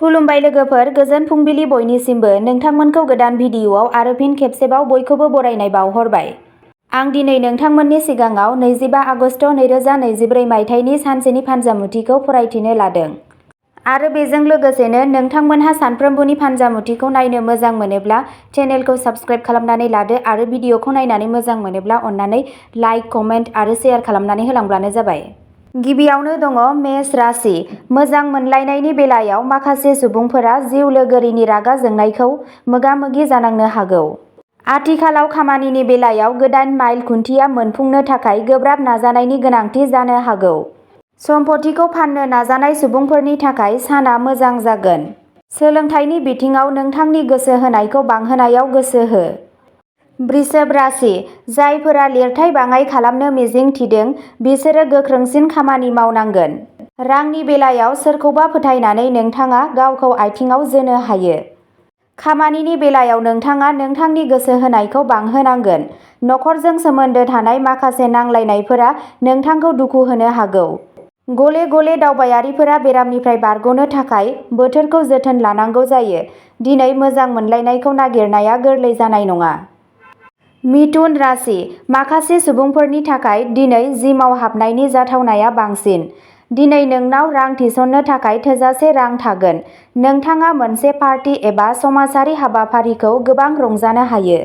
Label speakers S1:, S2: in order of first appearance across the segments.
S1: खुलुमबाय लोगोफोर, गोजोन फुंबिलि बयनिसिमबो। नोंथांमोनखौ गोदान भिडिअ'आव आरो फिन खेबसेबाव बयखौबो बरायनाय बावहरबाय। आं दिनै नोंथांमोननि सिगाङाव 25 आगस्ट 2024 मायथाइनि सानसेनि फानजामुथिखौ फरायथिनो लादों। आरो बेजों लोगोसेनो नोंथांमोनहा सानफ्रोमबोनि फानजामुथिखौ नायनो मोजां मोनोब्ला चेनेलखौ साबस्क्राइब खालामनानै लादो आरो भिडिअ'खौ नायनानै मोजां मोनोब्ला अन्नानै लाइक, कमेन्ट आरो शेयार खालामनानै होलांब्लानो जाबाय। गिबियावनो दङ मेष राशि। मोजां मोनलायनायनि बेलायाव माखासे सुबुंफोरा जिउ लोगोरिनि रागा जोंनायखौ मोगा-मोगि जानांनो हागौ। आथिखालाव खामानिनि बेलायाव गोदान माइल खुन्थिया मोनफुंनो थाखाय गोब्राब नाजानायनि गोनांथि जानो हागौ। सम्पथिखौ फाननो नाजानाय सुबुंफोरनि थाखाय साना मोजां जागोन। सोलोंथाइनि बिथिङाव नोंथांनि गोसो होनायखौ बांहोनायाव गोसो हो। वृषभ राशि। जायफोरा लिरथाय बाङाइ खालामनो मिजिं थिदों बिसोरो गोख्रोंसिन खामानि मावनांगोन। रांनि बेलायाव सोरखौबा फोथायनानै नोंथाङा गावखौ आथिंआव जोनो हायो। खामानिनि बेलायाव नोंथाङा नोंथांनि गोसो होनायखौ बांहोनांगोन। नखरजों सोमोन्दो थानाय माखासे नांलायनायफोरा नोंथांखौ दुखु होनो हागौ। गले-गले दावबायारिफोरा बेरामनिफ्राय बारग'नो थाखाय बोथोरखौ जोथोन लानांगौ जायो। दिनै मोजां मोनलायनायखौ नागिरनाया गोरलै जानाय नङा। मिथुन राशि। माखासे सुबुंफोरनि थाखाय दिनै जिमाव हाबनायनि जाथावनाया बांसिन। दिनै नोंनाव रां थिसननो थाखाय थोजासे रां थागोन। नोंथाङा मोनसे पार्टी एबा समाजारि हाबाफारिखौ गोबां रंजानो हायो।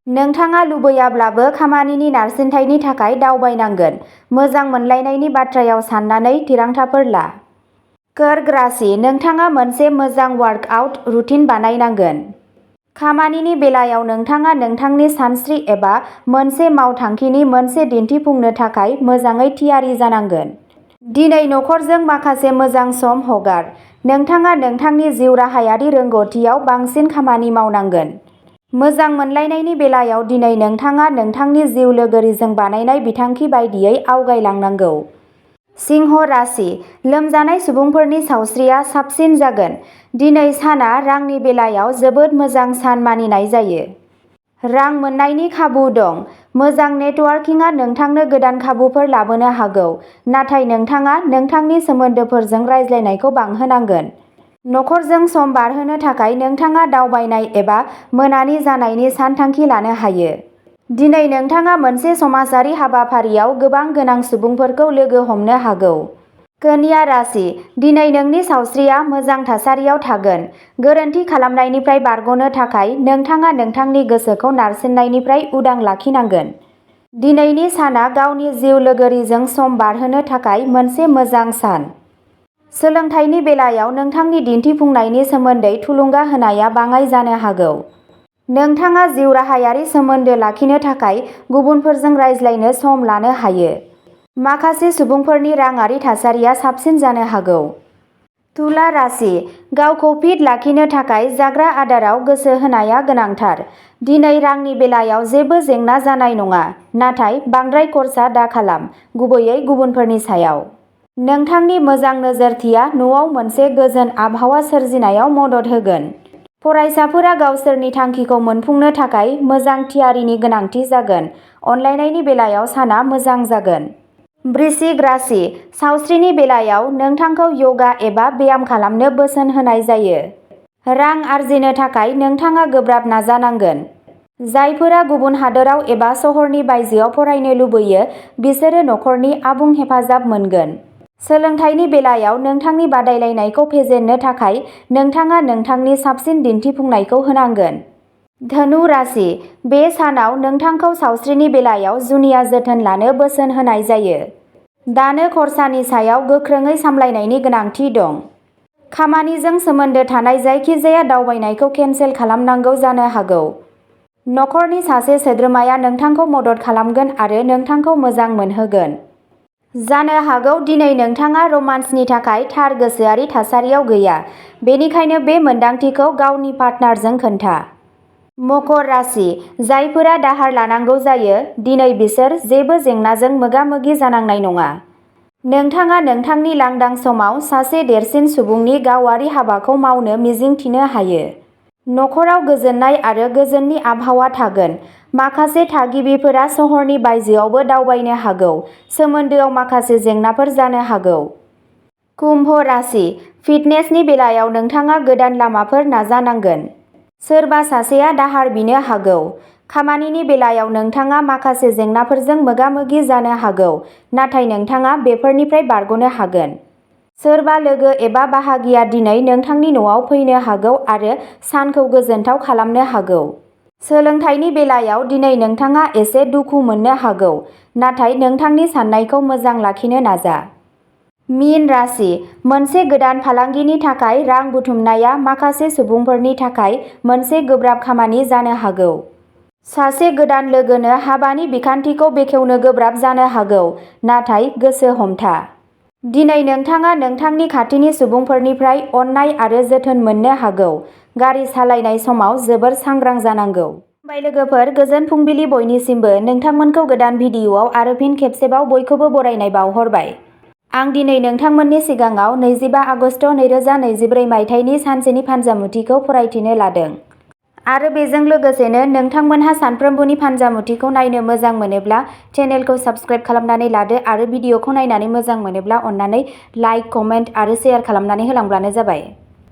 S1: नोंथाङा लुबैयाब्लाबो खामानिनि नारसिनथायनि थाखाय दावबायनांगोन। मोजां मोनलायनायनि बाथ्रायाव साननानै थिरांथाफोर ला। कर्क राशि। नोंथाङा मोनसे मोजां वार्कआउट रुटिन बानायनांगोन। खामानिनि बेलायाव नोंथाङा नोंथांनि सानस्रि एबा मोनसे मावथांखिनि मोनसे दिन्थिफुंनो थाखाय मोजाङै थियारि जानांगोन। दिनै नखरजों माखासे मोजां सम हगार। नोंथाङा नोंथांनि जिउराहायारि रोंग'थियाव बांसिन खामानि मावनांगोन। मोजां मोनलायनायनि बेलायाव दिनै नोंथाङा नोंथांनि जिउ लोगोरिजों बानायनाय बिथांखि बायदियै आवगायलांनांगौ। सिंह राशि। लोमजानाय सुबुंफोरनि सावस्रिया साबसिन जागोन। दिनै साना रांनि बेलायाव जोबोद मोजां सान मानिनाय जायो। रां मोन्नायनि खाबु दं। मोजां नेटवार्किंआ नोंथांनो गोदान खाबुफोर लाबोनो हागौ, नाथाय नोंथाङा नोंथांनि सोमोन्दोफोरजों रायज्लायनायखौ बांहोनांगोन। नखरजों सम बारहोनो थाखाय नोंथाङा दावबायनाय एबा मोनानि जानायनि सानथांखि लानो हायो। दिनै नोंथाङा मोनसे समाजारि हाबाफारियाव गोबां गोनां सुबुंफोरखौ लोगो हमनो हागौ। कन्या राशि। दिनै नोंनि सावस्रिया मोजां थासारियाव थागोन। गोरोन्थि खालामनायनिफ्राय बारग'नो थाखाय नोंथाङा नोंथांनि गोसोखौ नारसिननायनिफ्राय उदां लाखिनांगोन। दिनैनि साना गावनि जिउ लोगोरिजों सम बारहोनो थाखाय मोनसे मोजां सान। सोलोंथाइनि बेलायाव नोंथांनि दिन्थिफुंनायनि सोमोन्दै थुलुंगा होनाया बाङाइ जानो हागौ। नोंथाङा जिउराहायारि सोमोन्दो लाखिनो थाखाय गुबुनफोरजों रायज्लायनो सम लानो हायो। माखासे सुबुंफोरनि राङारि थासारिया साबसिन जानो हागौ। तुला राशि। गावखौ फिट लाखिनो थाखाय जाग्रा आदाराव गोसो होनाया गोनांथार। दिनै रांनि बेलायाव जेबो जेंना जानाय नङा, नाथाय बांद्राय खर्सा दाखालाम, गुबैयै गुबुनफोरनि सायाव। नोंथांनि मोजां नोजोरथिया न'आव मोनसे गोजोन आबहावा सोरजिनायाव मदद होगोन। फरायसाफोरा गावसोरनि थांखिखौ मोनफुंनो थाखाय मोजां थियारिनि गोनांथि जागोन। अनलायनायनि बेलायाव साना मोजां जागोन। वृश्चिक राशि। सावस्रिनि बेलायाव नोंथांखौ यगा एबा ब्याम खालामनो बोसोन होनाय जायो। रां आर्जिनो थाखाय नोंथाङा गोब्राब नाजानांगोन। जायफोरा गुबुन हादोराव एबा सहरनि बायजोआव फरायनो लुबैयो बिसोरो नखरनि आबुं हेफाजाब मोनगोन। सोलोंथाइनि बेलायाव नोंथांनि बादायलायनायखौ फेजेननो थाखाय नोंथाङा नोंथांनि साबसिन दिन्थिफुंनायखौ होनांगोन। धनु राशि। बे सानाव नोंथांखौ सावस्रिनि बेलायाव जुनिया जोथोन लानो बोसोन होनाय जायो। दानो खरसानि सायाव गोख्रोङै सामलायनायनि गोनांथि दं। खामानिजों सोमोन्दो थानाय जायखिजाया दावबायनायखौ केनसेल खालामनांगौ जानो हागौ। नखरनि सासे सोद्रोमाया नोंथांखौ मदद खालामगोन आरो नोंथांखौ मोजां मोनहोगोन। जानो हागौ दिनै नोंथाङा रमान्सनि थाखाय थार गोसोआरि थासारियाव गैया, बेनिखायनो बे मोन्दांथिखौ गावनि पार्टनारजों खोन्था। मकर राशि। जायफोरा दाहार लानांगौ जायो, दिनै बिसोर जेबो जेंनाजों मोगा-मोगि जानांनाय नङा। नोंथाङा नोंथांनि लांदां समाव सासे देरसिन सुबुंनि गावारि हाबाखौ मावनो मिजिंथिनो हायो। नखराव गोजोननाय आरो गोजोननि आबहावा थागोन। माखासे थागिबिफोरा सहरनि बायजोआवबो दावबायनो हागौ। सोमोन्दोआव माखासे जेंनाफोर जानो हागौ। कुम्भ राशि फिटनेसनि बेलायाव नोंथाङा गोदान लामाफोर नाजानांगोन। सोरबा सासेया दाहार बिनो हागौ। खामानिनि बेलायाव नोंथाङा माखासे जेंनाफोरजों मोगा-मोगि जानो हागौ, नाथाय नोंथाङा बेफोरनिफ्राय बारग'नो हागोन। सोरबा लोगो एबा बाहागिया दिनै नोंथांनि न'आव फैनो हागौ आरो सानखौ गोजोनथाव खालामनो हागौ। सोलोंथाइनि बेलायाव दिनै नोंथाङा एसे दुखु मोननो हागौ, नाथाय नोंथांनि साननायखौ मोजां लाखिनो नाजा। मीन राशि मोनसे गोदान फालांगिनि थाखाय रां बुथुमनाया माखासे सुबुंफोरनि थाखाय मोनसे गोब्राब खामानि जानो हागौ। सासे गोदान लोगोनो हाबानि बिखान्थिखौ बेखेवनो गोब्राब जानो हागौ, नाथाय गोसो हमथा। दिनै नोंथाङा नोंथांनि खाथिनि सुबुंफोरनिफ्राय अननाय आरो जोथोन मोननो हागौ। गारि सालायनाय समाव जोबोर सांग्रां जानांगौ। खुलुमबाय लोगोफोर, गोजोन फुंबिलि बयनिसिमबो। नोंथांमोनखौ गोदान भिडिअआव आरो फिन खेबसेबाव बयखौबो बरायनाय बावहरबाय। आं दिनै नोंथांमोननि सिगाङाव 25 आगस्ट 2024 मायथाइनि सानसेनि फानजामुथिखौ फरायथिनो लादों। आरो बेजों लोगोसेनो नोंथांमोनहा सानफ्रोमबोनि फानजामुथिखौ नायनो मोजां मोनोब्ला चेनेलखौ साबस्क्राइब खालामनानै लादो आरो भिडिअखौ नायनानै मोजां मोनोब्ला अन्नानै लाइक, कमेन्ट आरो शेयार खालामनानै होलांब्लानो जाबाय।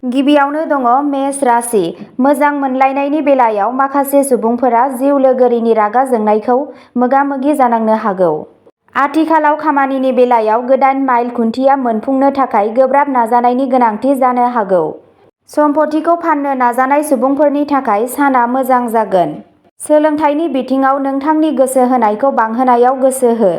S1: गिबियावनो दङ मेष राशि। मोजां मोनलायनायनि बेलायाव माखासे सुबुंफोरा जिउ लोगोरिनि रागा जोंनायखौ मोगा-मोगि जानांनो हागौ। आथिखालाव खामानिनि बेलायाव गोदान माइल खुन्थिया मोनफुंनो थाखाय गोब्राब नाजानायनि गोनांथि जानो हागौ। सम्पथिखौ फाननो नाजानाय सुबुंफोरनि थाखाय साना मोजां जागोन। सोलोंथाइनि बिथिङाव नोंथांनि गोसो होनायखौ बांहोनायाव गोसो हो।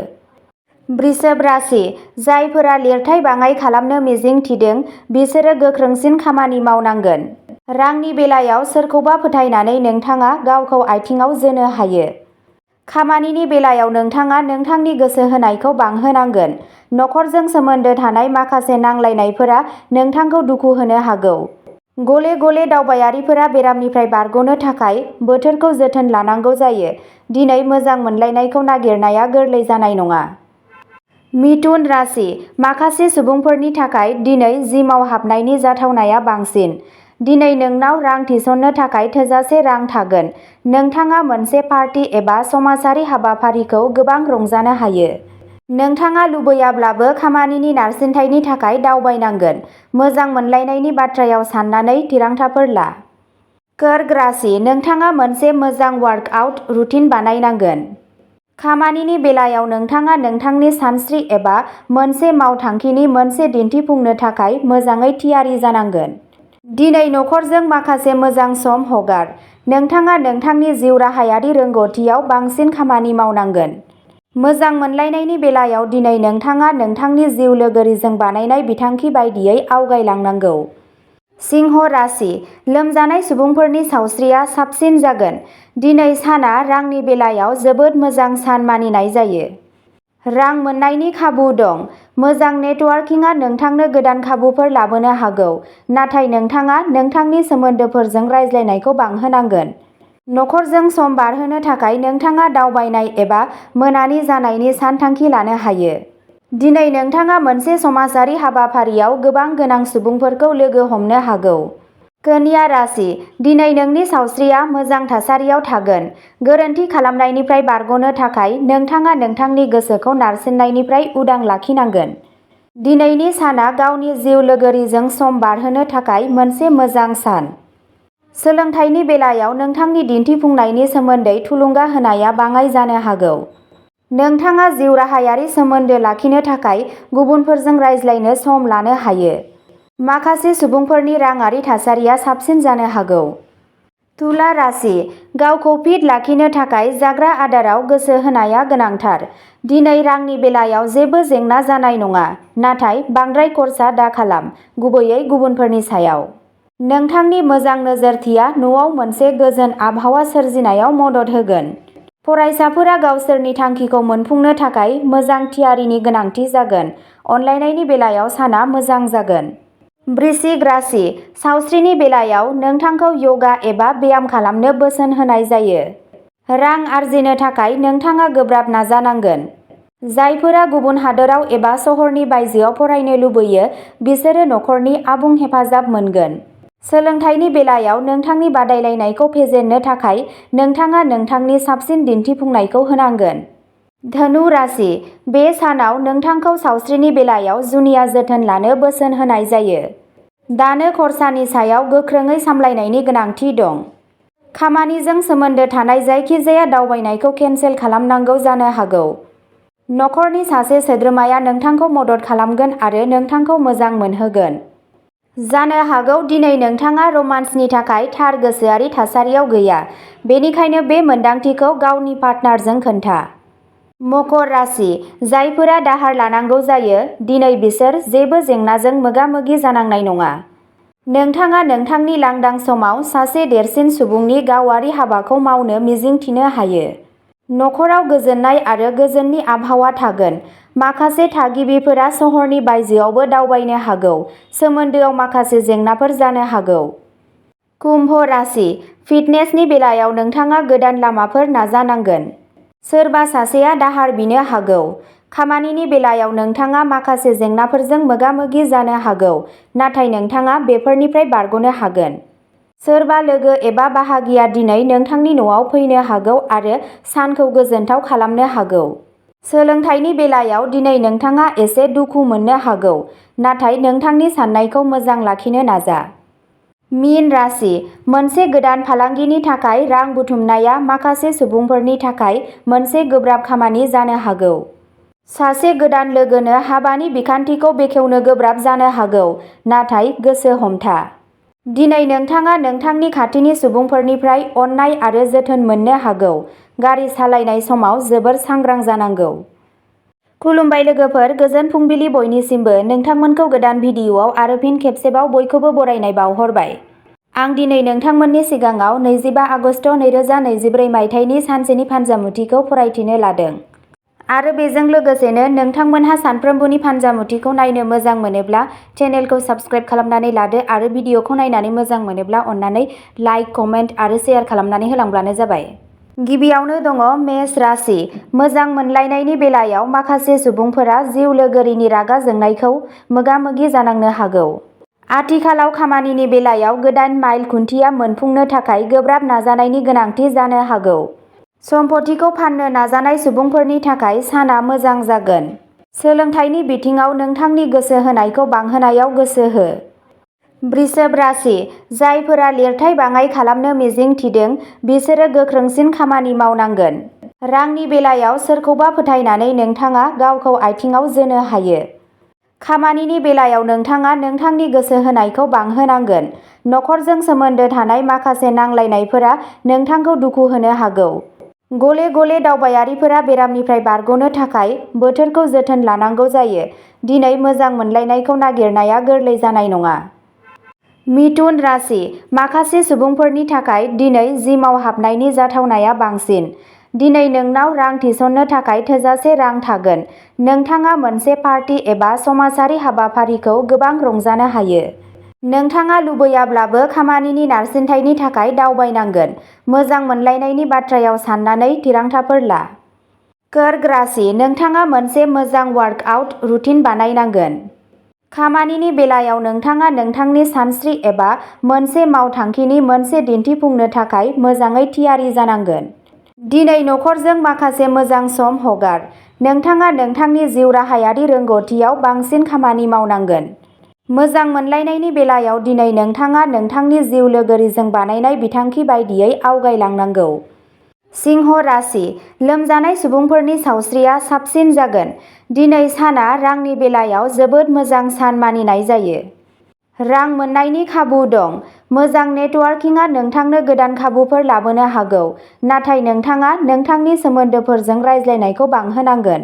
S1: वृषभ राशि जायफोरा लिरथाय बाङाइ खालामनो मिजिं थिदों बिसोरो गोख्रोंसिन खामानि मावनांगोन। रांनि बेलायाव सोरखौबा फोथायनानै नोंथाङा गावखौ आथिंआव जोनो हायो। खामानिनि बेलायाव नोंथाङा नोंथांनि गोसो होनायखौ बांहोनांगोन। नखरजों सोमोन्दो थानाय माखासे नांलायनायफोरा नोंथांखौ दुखु होनो हागौ। गले-गले दावबायारिफोरा बेरामनिफ्राय बारग'नो थाखाय बोथोरखौ जोथोन लानांगौ जायो। दिनै मोजां मोनलायनायखौ नागिरनाया गोरलै जानाय नङा। मिथुन राशि माखासे सुबुंफोरनि थाखाय दिनै जिमाव हाबनायनि जाथावनाया बांसिन। दिनै नोंनाव रां थिसननो थाखाय थोजासे रां थागोन। नोंथाङा मोनसे पार्टी एबा समाजारि हाबाफारिखौ गोबां रंजानो हायो। नोंथाङा लुबैयाब्लाबो खामानिनि नारसिनथायनि थाखाय दावबायनांगोन। मोजां मोनलायनायनि बाथ्रायाव साननानै थिरांथाफोर ला। कर्क राशि नोंथाङा मोनसे मोजां वार्कआउट रुटिन बानायनांगोन। खामानिनि बेलायाव नोंथाङा नोंथांनि सानस्रि एबा मोनसे मावथांखिनि मोनसे दिन्थिफुंनो थाखाय मोजाङै थियारि जानांगोन। दिनै नखरजों माखासे मोजां सम हगार। नोंथाङा नोंथांनि जिउराहायारि रोंग'थियाव बांसिन खामानि मावनांगोन। मोजां मोनलायनायनि बेलायाव दिनै नोंथाङा नोंथांनि जिउ लोगोरिजों बानायनाय बिथांखि बायदियै आवगायलांनांगौ। सिंह राशि लोमजानाय सुबुंफोरनि सावस्रिया साबसिन जागोन। दिनै साना रांनि बेलायाव जोबोद मोजां सान मानिनाय जायो। रां मोन्नायनि खाबु दं। मोजां नेटवार्किंआ नोंथांनो गोदान खाबुफोर लाबोनो हागौ, नाथाय नोंथाङा नोंथांनि सोमोन्दोफोरजों रायज्लायनायखौ बांहोनांगोन। नखरजों सम बारहोनो थाखाय नोंथाङा दावबायनाय एबा मोनानि जानायनि सानथांखि लानो हायो। दिनै नोंथाङा मोनसे समाजारि हाबाफारियाव गोबां गोनां सुबुंफोरखौ लोगो हमनो हागौ। कन्या राशि दिनै नोंनि सावस्रिया मोजां थासारियाव थागोन। गोरोन्थि खालामनायनिफ्राय बारग'नो थाखाय नोंथाङा नोंथांनि गोसोखौ नारसिननायनिफ्राय उदां लाखिनांगोन। दिनैनि साना गावनि जिउ लोगोरिजों सम बारहोनो थाखाय मोनसे मोजां सान। सोलोंथाइनि बेलायाव नोंथांनि दिन्थिफुंनायनि सोमोन्दै थुलुंगा होनाया बाङाइ जानो हागौ। नोंथाङा जिउराहायारि सोमोन्दो लाखिनो थाखाय गुबुनफोरजों रायज्लायनो सम लानो हायो। माखासे सुबुंफोरनि राङारि थासारिया साबसिन जानो हागौ। तुला राशि गावखौ फिट लाखिनो थाखाय जाग्रा आदाराव गोसो होनाया गोनांथार। दिनै रांनि बेलायाव जेबो जेंना जानाय नङा, नाथाय बांद्राय खर्सा दाखालाम, गुबैयै गुबुनफोरनि सायाव। नोंथांनि मोजां नोजोरथिया न'आव मोनसे गोजोन आबहावा सोरजिनायाव मदद होगोन। फरायसाफोरा गावसोरनि थांखिखौ मोनफुंनो थाखाय मोजां थियारिनि गोनांथि जागोन। अनलायनायनि बेलायाव साना मोजां जागोन। वृश्चिक राशि सावस्रिनि बेलायाव नोंथांखौ यगा एबा ब्याम खालामनो बोसोन होनाय जायो। रां आर्जिनो थाखाय नोंथाङा गोब्राब नाजानांगोन। जायफोरा गुबुन हादोराव एबा सहरनि बायजोआव फरायनो लुबैयो बिसोरो नखरनि आबुं हेफाजाब मोनगोन। सोलोंथाइनि बेलायाव नोंथांनि बादायलायनायखौ फेजेननो थाखाय नोंथाङा नोंथांनि साबसिन दिन्थिफुंनायखौ होनांगोन। धनु राशि, बे सानाव नोंथांखौ सावस्रिनि बेलायाव जुनिया जोथोन लानो बोसोन होनाय जायो। दानो खरसानि सायाव गोख्रोङै सामलायनायनि गोनांथि दं। खामानिजों सोमोन्दो थानाय जायखिजाया दावबायनायखौ केनसेल खालामनांगौ जानो हागौ। नखरनि सासे सोद्रोमाया नोंथांखौ मदद खालामगोन आरो नोंथांखौ मोजां मोनहोगोन। जानो हागौ दिनै नोंथाङा रमान्सनि थाखाय थार गोसोआरि थासारियाव गैया, बेनिखायनो बे मोन्दांथिखौ गावनि पार्टनारजों खोन्था। मकर राशि, जायफोरा दाहार लानांगौ जायो, दिनै बिसोर जेबो जेंनाजों मोगा-मोगि जानांनाय नङा। नोंथाङा नोंथांनि लांदां समाव सासे देरसिन सुबुंनि गावारि हाबाखौ मावनो मिजिंथिनो हायो। नखराव गोजोननाय आरो गोजोननि आबहावा थागोन। माखासे थागिबिफोरा सहरनि बायजोआवबो दावबायनो हागौ। सोमोन्दोआव माखासे जेंनाफोर जानो हागौ। कुम्भ राशि, फिटनेसनि बेलायाव नोंथाङा गोदान लामाफोर नाजानांगोन। सोरबा सासेया दाहार बिनो हागौ। खामानिनि बेलायाव नोंथाङा माखासे जेंनाफोरजों मोगा-मोगि जानो हागौ, नाथाय नोंथाङा बेफोरनिफ्राय बारग'नो हागोन। सोरबा लोगो एबा बाहागिया दिनै नोंथांनि न'आव फैनो हागौ आरो सानखौ गोजोनथाव खालामनो हागौ। सोलोंथाइनि बेलायाव दिनै नोंथाङा एसे दुखु मोननो हागौ, नाथाय नोंथांनि साननायखौ मोजां लाखिनो नाजा। मीन राशि, मोनसे गोदान फालांगिनि थाखाय रां बुथुमनाया माखासे सुबुंफोरनि थाखाय मोनसे गोब्राब खामानि जानो हागौ। सासे गोदान लोगोनो हाबानि बिखान्थिखौ बेखेवनो गोब्राब जानो हागौ, नाथाय गोसो हमथा। दिनै नोंथाङा नोंथांनि खाथिनि सुबुंफोरनिफ्राय अननाय आरो जोथोन मोननो हागौ। गारि सालायनाय समाव जोबोर सांग्रां जानांगौ। खुलुमबाय लोगोफोर, गोजोन फुंबिलि बयनिसिमबो। नोंथांमोनखौ गोदान भिडिअ'आव आरो फिन खेबसेबाव बयखौबो बरायनाय बावहरबाय। आं दिनै नोंथांमोननि सिगाङाव 25 आगस्ट 2024 मायथाइनि सानसेनि फानजामुथिखौ फरायथिनो लादों। आरो बेजों लोगोसेनो नोंथांमोनहा सानफ्रोमबोनि फानजामुथिखौ नायनो मोजां मोनोब्ला चेनेलखौ साबस्क्राइब खालामनानै लादो आरो भिडिअ'खौ नायनानै मोजां मोनोब्ला अन्नानै लाइक, कमेन्ट आरो शेयार खालामनानै होलांब्लानो जाबाय। गिबियावनो दङ मेष राशि, मोजां मोनलायनायनि बेलायाव माखासे सुबुंफोरा जिउ लोगोरिनि रागा जोंनायखौ मोगा-मोगि जानांनो हागौ। आथिखालाव खामानिनि बेलायाव गोदान माइल खुन्थिया मोनफुंनो थाखाय गोब्राब नाजानायनि गोनांथि जानो हागौ। सम्पथिखौ फाननो नाजानाय सुबुंफोरनि थाखाय साना मोजां जागोन। सोलोंथाइनि बिथिङाव नोंथांनि गोसो होनायखौ बांहोनायाव गोसो हो। वृषभ राशि, जायफोरा लिरथाय बाङाइ खालामनो मिजिं थिदों, बिसोरो गोख्रोंसिन खामानि मावनांगोन। रांनि बेलायाव सोरखौबा फोथायनानै नोंथाङा गावखौ आथिंआव जोनो हायो। खामानिनि बेलायाव नोंथाङा नोंथांनि गोसो होनायखौ बांहोनांगोन। नखरजों सोमोन्दो थानाय माखासे नांलायनायफोरा नोंथांखौ दुखु होनो हागौ। गले-गले दावबायारिफोरा बेरामनिफ्राय बारग'नो थाखाय बोथोरखौ जोथोन लानांगौ जायो। दिनै मोजां मोनलायनायखौ नागिरनाया गोरलै जानाय नङा। मिथुन राशि, माखासे सुबुंफोरनि थाखाय दिनै जिमाव हाबनायनि जाथावनाया बांसिन। दिनै नोंनाव रां थिसननो थाखाय थोजासे रां थागोन। नोंथाङा मोनसे पार्टी एबा समाजारि हाबाफारिखौ गोबां रंजानो हायो। नोंथाङा लुबैयाब्लाबो खामानिनि नारसिनथायनि थाखाय दावबायनांगोन। मोजां मोनलायनायनि बाथ्रायाव साननानै थिरांथाफोर ला। कर्क राशि, नोंथाङा मोनसे मोजां वार्कआउट रुटिन बानायनांगोन। खामानिनि बेलायाव नोंथाङा नोंथांनि सानस्रि एबा मोनसे मावथांखिनि मोनसे दिन्थिफुंनो थाखाय मोजाङै थियारि जानांगोन। दिनै नखरजों माखासे मोजां सम हगार। नोंथाङा नोंथांनि जिउराहायारि रोंग'थियाव बांसिन खामानि मावनांगोन। मोजां मोनलायनायनि बेलायाव दिनै नोंथाङा नोंथांनि जिउ लोगोरिजों बानायनाय बिथांखि बायदियै आवगायलांनांगौ। सिंह राशि, लोमजानाय सुबुंफोरनि सावस्रिया साबसिन जागोन। दिनै साना रांनि बेलायाव जोबोद मोजां सान मानिनाय जायो। रां मोन्नायनि खाबु दं। मोजां नेटवार्किंआ नोंथांनो गोदान खाबुफोर लाबोनो हागौ, नाथाय नोंथाङा नोंथांनि सोमोन्दोफोरजों रायज्लायनायखौ बांहोनांगोन।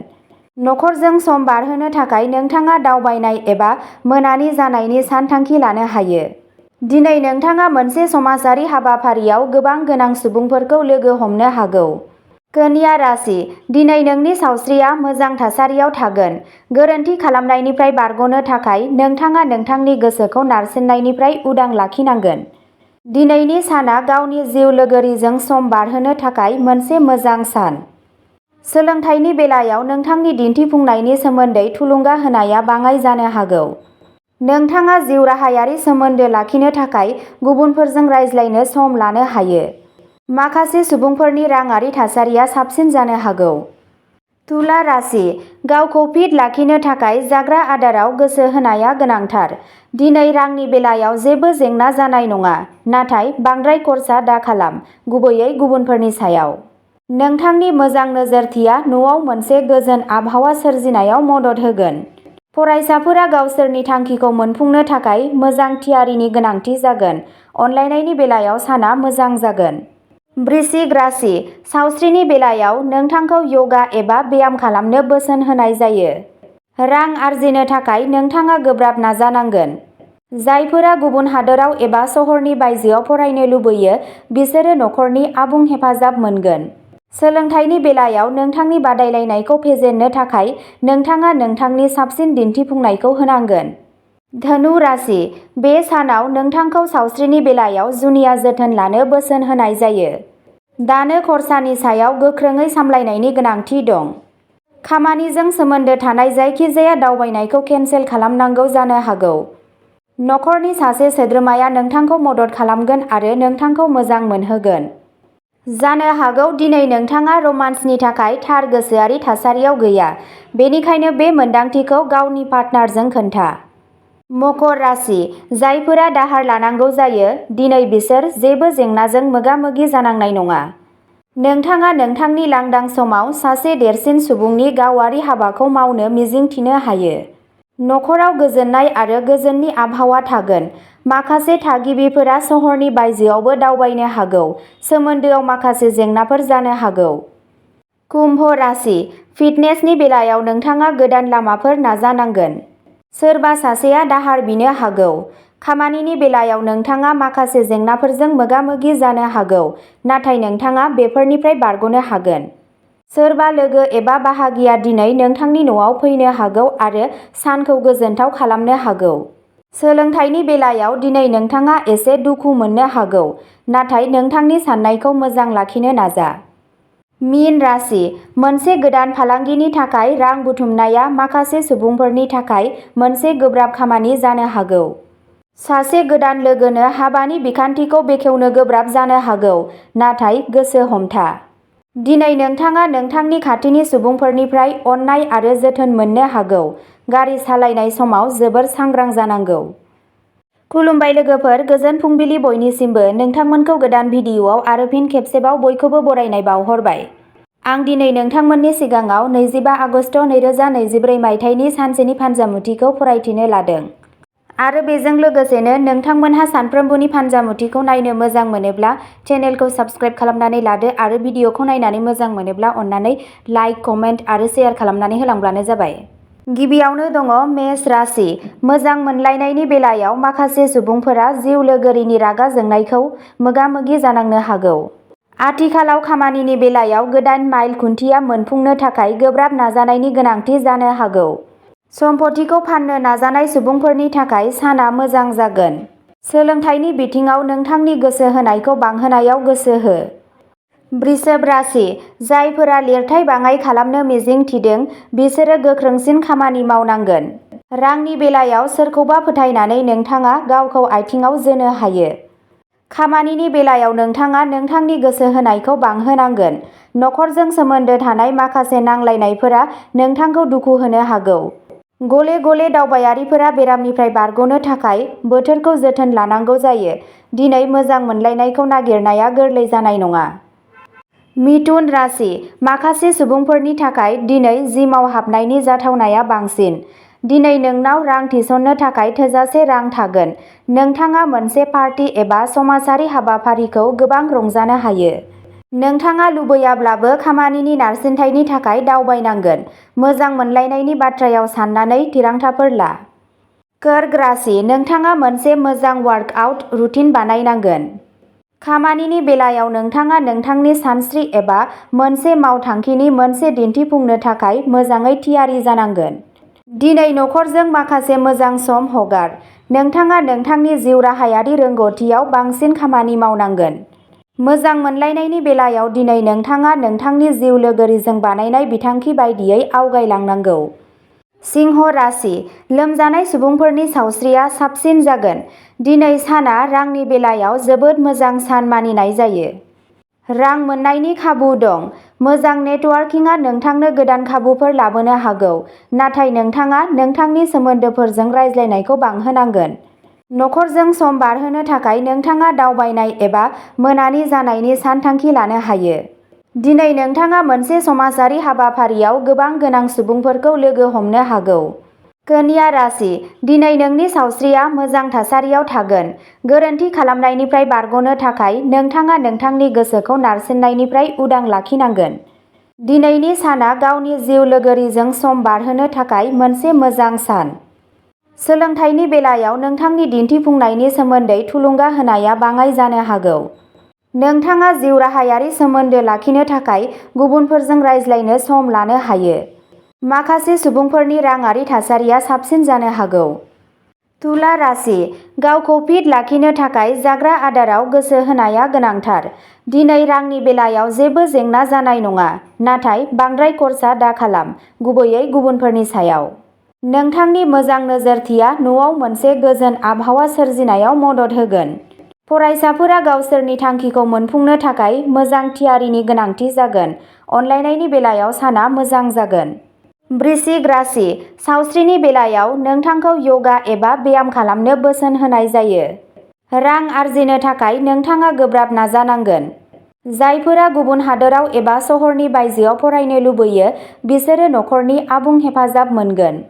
S1: नखरजों सम बारहोनो थाखाय नोंथाङा दावबायनाय एबा मोनानि जानायनि सानथांखि लानो हायो। दिनै नोंथाङा मोनसे समाजारि हाबाफारियाव गोबां गोनां सुबुंफोरखौ लोगो हमनो हागौ। कन्या राशि, दिनै नोंनि सावस्रिया मोजां थासारियाव थागोन। गोरोन्थि खालामनायनिफ्राय बारग'नो थाखाय नोंथाङा नोंथांनि गोसोखौ नारसिननायनिफ्राय उदां लाखिनांगोन। दिनैनि साना गावनि जिउ लोगोरिजों सम बारहोनो थाखाय मोनसे मोजां सान। सोलोंथाइनि बेलायाव नोंथांनि दिन्थिफुंनायनि सोमोन्दै थुलुंगा होनाया बाङाइ जानो हागौ। नोंथाङा जिउराहायारि सोमोन्दो लाखिनो थाखाय गुबुनफोरजों रायज्लायनो सम लानो हायो। माखासे सुबुंफोरनि राङारि थासारिया साबसिन जानो हागौ। तुला राशि, गावखौ फिट लाखिनो थाखाय जाग्रा आदाराव गोसो होनाया गोनांथार। दिनै रांनि बेलायाव जेबो जेंना जानाय नङा, नाथाय बांद्राय खर्सा दाखालाम, गुबैयै गुबुनफोरनि सायाव। नोंथांनि मोजां नोजोरथिया न'आव मोनसे गोजोन आबहावा सोरजिनायाव मदद होगोन। फरायसाफोरा गावसोरनि थांखिखौ मोनफुंनो थाखाय मोजां थियारिनि गोनांथि जागोन। अनलायनायनि बेलायाव साना मोजां जागोन। वृश्चिक राशि, सावस्रिनि बेलायाव नोंथांखौ यगा एबा ब्याम खालामनो बोसोन होनाय जायो। रां आर्जिनो थाखाय नोंथाङा गोब्राब नाजानांगोन। जायफोरा गुबुन हादोराव एबा सहरनि बायजोआव फरायनो लुबैयो, बिसोरो नखरनि आबुं हेफाजाब मोनगोन। सोलोंथाइनि बेलायाव नोंथांनि बादायलायनायखौ फेजेननो थाखाय नोंथाङा नोंथांनि साबसिन दिन्थिफुंनायखौ होनांगोन। धनु राशि, बे सानाव नोंथांखौ सावस्रिनि बेलायाव जुनिया जोथोन लानो बोसोन होनाय जायो। दानो खरसानि सायाव गोख्रोङै सामलायनायनि गोनांथि दं। खामानिजों सोमोन्दो थानाय जायखिजाया दावबायनायखौ केनसेल खालामनांगौ जानो हागौ। नखरनि सासे सोद्रोमाया नोंथांखौ मदद खालामगोन आरो नोंथांखौ मोजां मोनहोगोन। जानो हागौ दिनै नोंथाङा रमान्सनि थाखाय थार गोसोआरि थासारियाव गैया, बेनिखायनो बे मोन्दांथिखौ गावनि पार्टनारजों खोन्था। मकर राशि, जायफोरा दाहार लानांगौ जायो, दिनै बिसोर जेबो जेंनाजों मोगा-मोगि जानांनाय नङा। नोंथाङा नोंथांनि लांदां समाव सासे देरसिन सुबुंनि गावारि हाबाखौ मावनो मिजिंथिनो हायो। नखराव गोजोननाय आरो गोजोननि आबहावा थागोन। माखासे थागिबिफोरा सहरनि बायजोआवबो दावबायनो हागौ। सोमोन्दोआव माखासे जेंनाफोर जानो हागौ। कुम्भ राशि, फिटनेसनि बेलायाव नोंथाङा गोदान लामाफोर नाजानांगोन। सोरबा सासेया दाहार बिनो हागौ। खामानिनि बेलायाव नोंथाङा माखासे जेंनाफोरजों मोगा-मोगि जानो हागौ, नाथाय नोंथाङा बेफोरनिफ्राय बारग'नो हागोन। सोरबा लोगो एबा बाहागिया दिनै नोंथांनि न'आव फैनो हागौ आरो सानखौ गोजोनथाव खालामनो हागौ। सोलोंथाइनि बेलायाव दिनै नोंथाङा एसे दुखु मोननो हागौ, नाथाय नोंथांनि साननायखौ मोजां लाखिनो नाजा। मीन राशि, मोनसे गोदान फालांगिनि थाखाय रां बुथुमनाया माखासे सुबुंफोरनि थाखाय मोनसे गोब्राब खामानि जानो हागौ। सासे गोदान लोगोनो हाबानि बिखान्थिखौ बेखेवनो गोब्राब जानो हागौ, नाथाय गोसो हमथा। दिनै नोंथाङा नोंथांनि खाथिनि सुबुंफोरनिफ्राय अननाय आरो जोथोन मोननो हागौ। गारि सालायनाय समाव जोबोर सांग्रां जानांगौ। खुलुमबाय लोगोफोर, गोजोन फुंबिलि बयनिसिमबो। नोंथांमोनखौ गोदान भिडिअआव आरो फिन खेबसेबाव बयखौबो बरायनाय बावहरबाय। आं दिनै नोंथांमोननि सिगाङाव 25 आगस्ट 2023 मायथाइनि सानसेनि फानजामुथिखौ फरायथिनो लादों। आरो बेजों लोगोसेनो नोंथांमोनहा सानफ्रोमबोनि फानजामुथिखौ नायनो मोजां मोनोब्ला चेनेलखौ साबस्क्राइब खालामनानै लादो आरो भिडिअखौ नायनानै मोजां मोनोब्ला अन्नानै लाइक, कमेन्ट आरो शेयार खालामनानै होलांब्लानो जाबाय। गिबियावनो दङ मेष राशि। मोजां मोनलायनायनि बेलायाव माखासे सुबुंफोरा जिउ लोगोरिनि रागा जोंनायखौ मोगा-मोगि जानांनो हागौ। आथिखालाव खामानिनि बेलायाव गोदान माइल खुन्थिया मोनफुंनो थाखाय गोब्राब नाजानायनि गोनांथि जानो हागौ। सम्पथिखौ फाननो नाजानाय सुबुंफोरनि थाखाय साना मोजां जागोन। सोलोंथाइनि बिथिङाव नोंथांनि गोसो होनायखौ बांहोनायाव गोसो हो। वृषभ राशि, जायफोरा लिरथाय बाङाइ खालामनो मिजिं थिदों, बिसोरो गोख्रोंसिन खामानि मावनांगोन। रांनि बेलायाव सोरखौबा फोथायनानै नोंथाङा गावखौ आथिंआव जोनो हायो। खामानिनि बेलायाव नोंथाङा नोंथांनि गोसो होनायखौ बांहोनांगोन। नखरजों सोमोन्दो थानाय माखासे नांलायनायफोरा नोंथांखौ दुखु होनो हागौ। गले-गले दावबायारिफोरा बेरामनिफ्राय बारग'नो थाखाय बोथोरखौ जोथोन लानांगौ जायो। दिनै मोजां मोनलायनायखौ नागिरनाया गोरलै जानाय नङा। मिथुन राशि, माखासे सुबुंफोरनि थाखाय दिनै जिमाव हाबनायनि जाथावनाया बांसिन। दिनै नोंनाव रां थिसननो थाखाय थोजासे रां थागोन। नोंथाङा मोनसे पार्टी एबा समाजारि हाबाफारिखौ गोबां रंजानो हायो। नोंथाङा लुबैयाब्लाबो खामानिनि नारसिनथायनि थाखाय दावबायनांगोन। मोजां मोनलायनायनि बाथ्रायाव साननानै थिरांथाफोर ला। कर्क राशि, नोंथाङा मोनसे मोजां वार्कआउट रुटिन बानायनांगोन। खामानिनि बेलायाव नोंथाङा नोंथांनि सानस्रि एबा मोनसे मावथांखिनि मोनसे दिन्थिफुंनो थाखाय मोजाङै थियारि जानांगोन। दिनै नखरजों माखासे मोजां सम हगार। नोंथाङा नोंथांनि जिउराहायारि रोंग'थियाव बांसिन खामानि मावनांगोन। मोजां मोनलायनायनि बेलायाव दिनै नोंथाङा नोंथांनि जिउ लोगोरिजों बानायनाय बिथांखि बायदियै आवगायलांनांगौ। सिंह राशि, लोमजानाय सुबुंफोरनि सावस्रिया साबसिन जागोन। दिनै साना रांनि बेलायाव जोबोद मोजां सान मानिनाय जायो। रां मोननायनि खाबु दं। मोजां नेटवार्किंआ नोंथांनो गोदान खाबुफोर लाबोनो हागौ, नाथाय नोंथाङा नोंथांनि सोमोन्दोफोरजों रायज्लायनायखौ बांहोनांगोन। नखरजों सम बारहोनो थाखाय नोंथाङा दावबायनाय एबा मोनानि जानायनि सानथांखि लानो हायो। दिनै नोंथाङा मोनसे समाजारि हाबाफारियाव गोबां गोनां सुबुंफोरखौ लोगो हमनो हागौ। कन्या राशि, दिनै नोंनि सावस्रिया मोजां थासारियाव थागोन। गोरोन्थि खालामनायनिफ्राय बारग'नो थाखाय नोंथाङा नोंथांनि गोसोखौ नारसिननायनिफ्राय उदां लाखिनांगोन। दिनैनि साना गावनि जिउ लोगोरिजों सम बारहोनो थाखाय मोनसे मोजां सान। सोलोंथाइनि बेलायाव नोंथांनि दिन्थिफुंनायनि सोमोन्दै थुलुंगा होनाया बाङाइ जानो हागौ। नोंथाङा जिउराहायारि सोमोन्दो लाखिनो थाखाय गुबुनफोरजों रायज्लायनो सम लानो हायो। माखासे सुबुंफोरनि राङारि थासारिया साबसिन जानो हागौ। तुला राशि, गावखौ फिट लाखिनो थाखाय जाग्रा आदाराव गोसो होनाया गोनांथार। दिनै रांनि बेलायाव जेबो जेंना जानाय नङा, नाथाय बांद्राय खर्सा दाखालाम, गुबैयै गुबुनफोरनि सायाव। नोंथांनि मोजां नोजोरथिया न'आव मोनसे गोजोन आबहावा सोरजिनायाव मदद होगोन। फरायसाफोरा गावसोरनि थांखिखौ मोनफुंनो थाखाय मोजां थियारिनि गोनांथि जागोन। अनलायनायनि बेलायाव साना मोजां जागोन। वृश्चिक राशि, सावस्रिनि बेलायाव नोंथांखौ य'गा एबा ब्याम खालामनो बोसोन होनाय जायो। रां आर्जिनो थाखाय नोंथाङा गोब्राब नाजानांगोन। जायफोरा गुबुन हादोराव एबा सहरनि बायजोआव फरायनो लुबैयो, बिसोरो नखरनि आबुं हेफाजाब मोनगोन।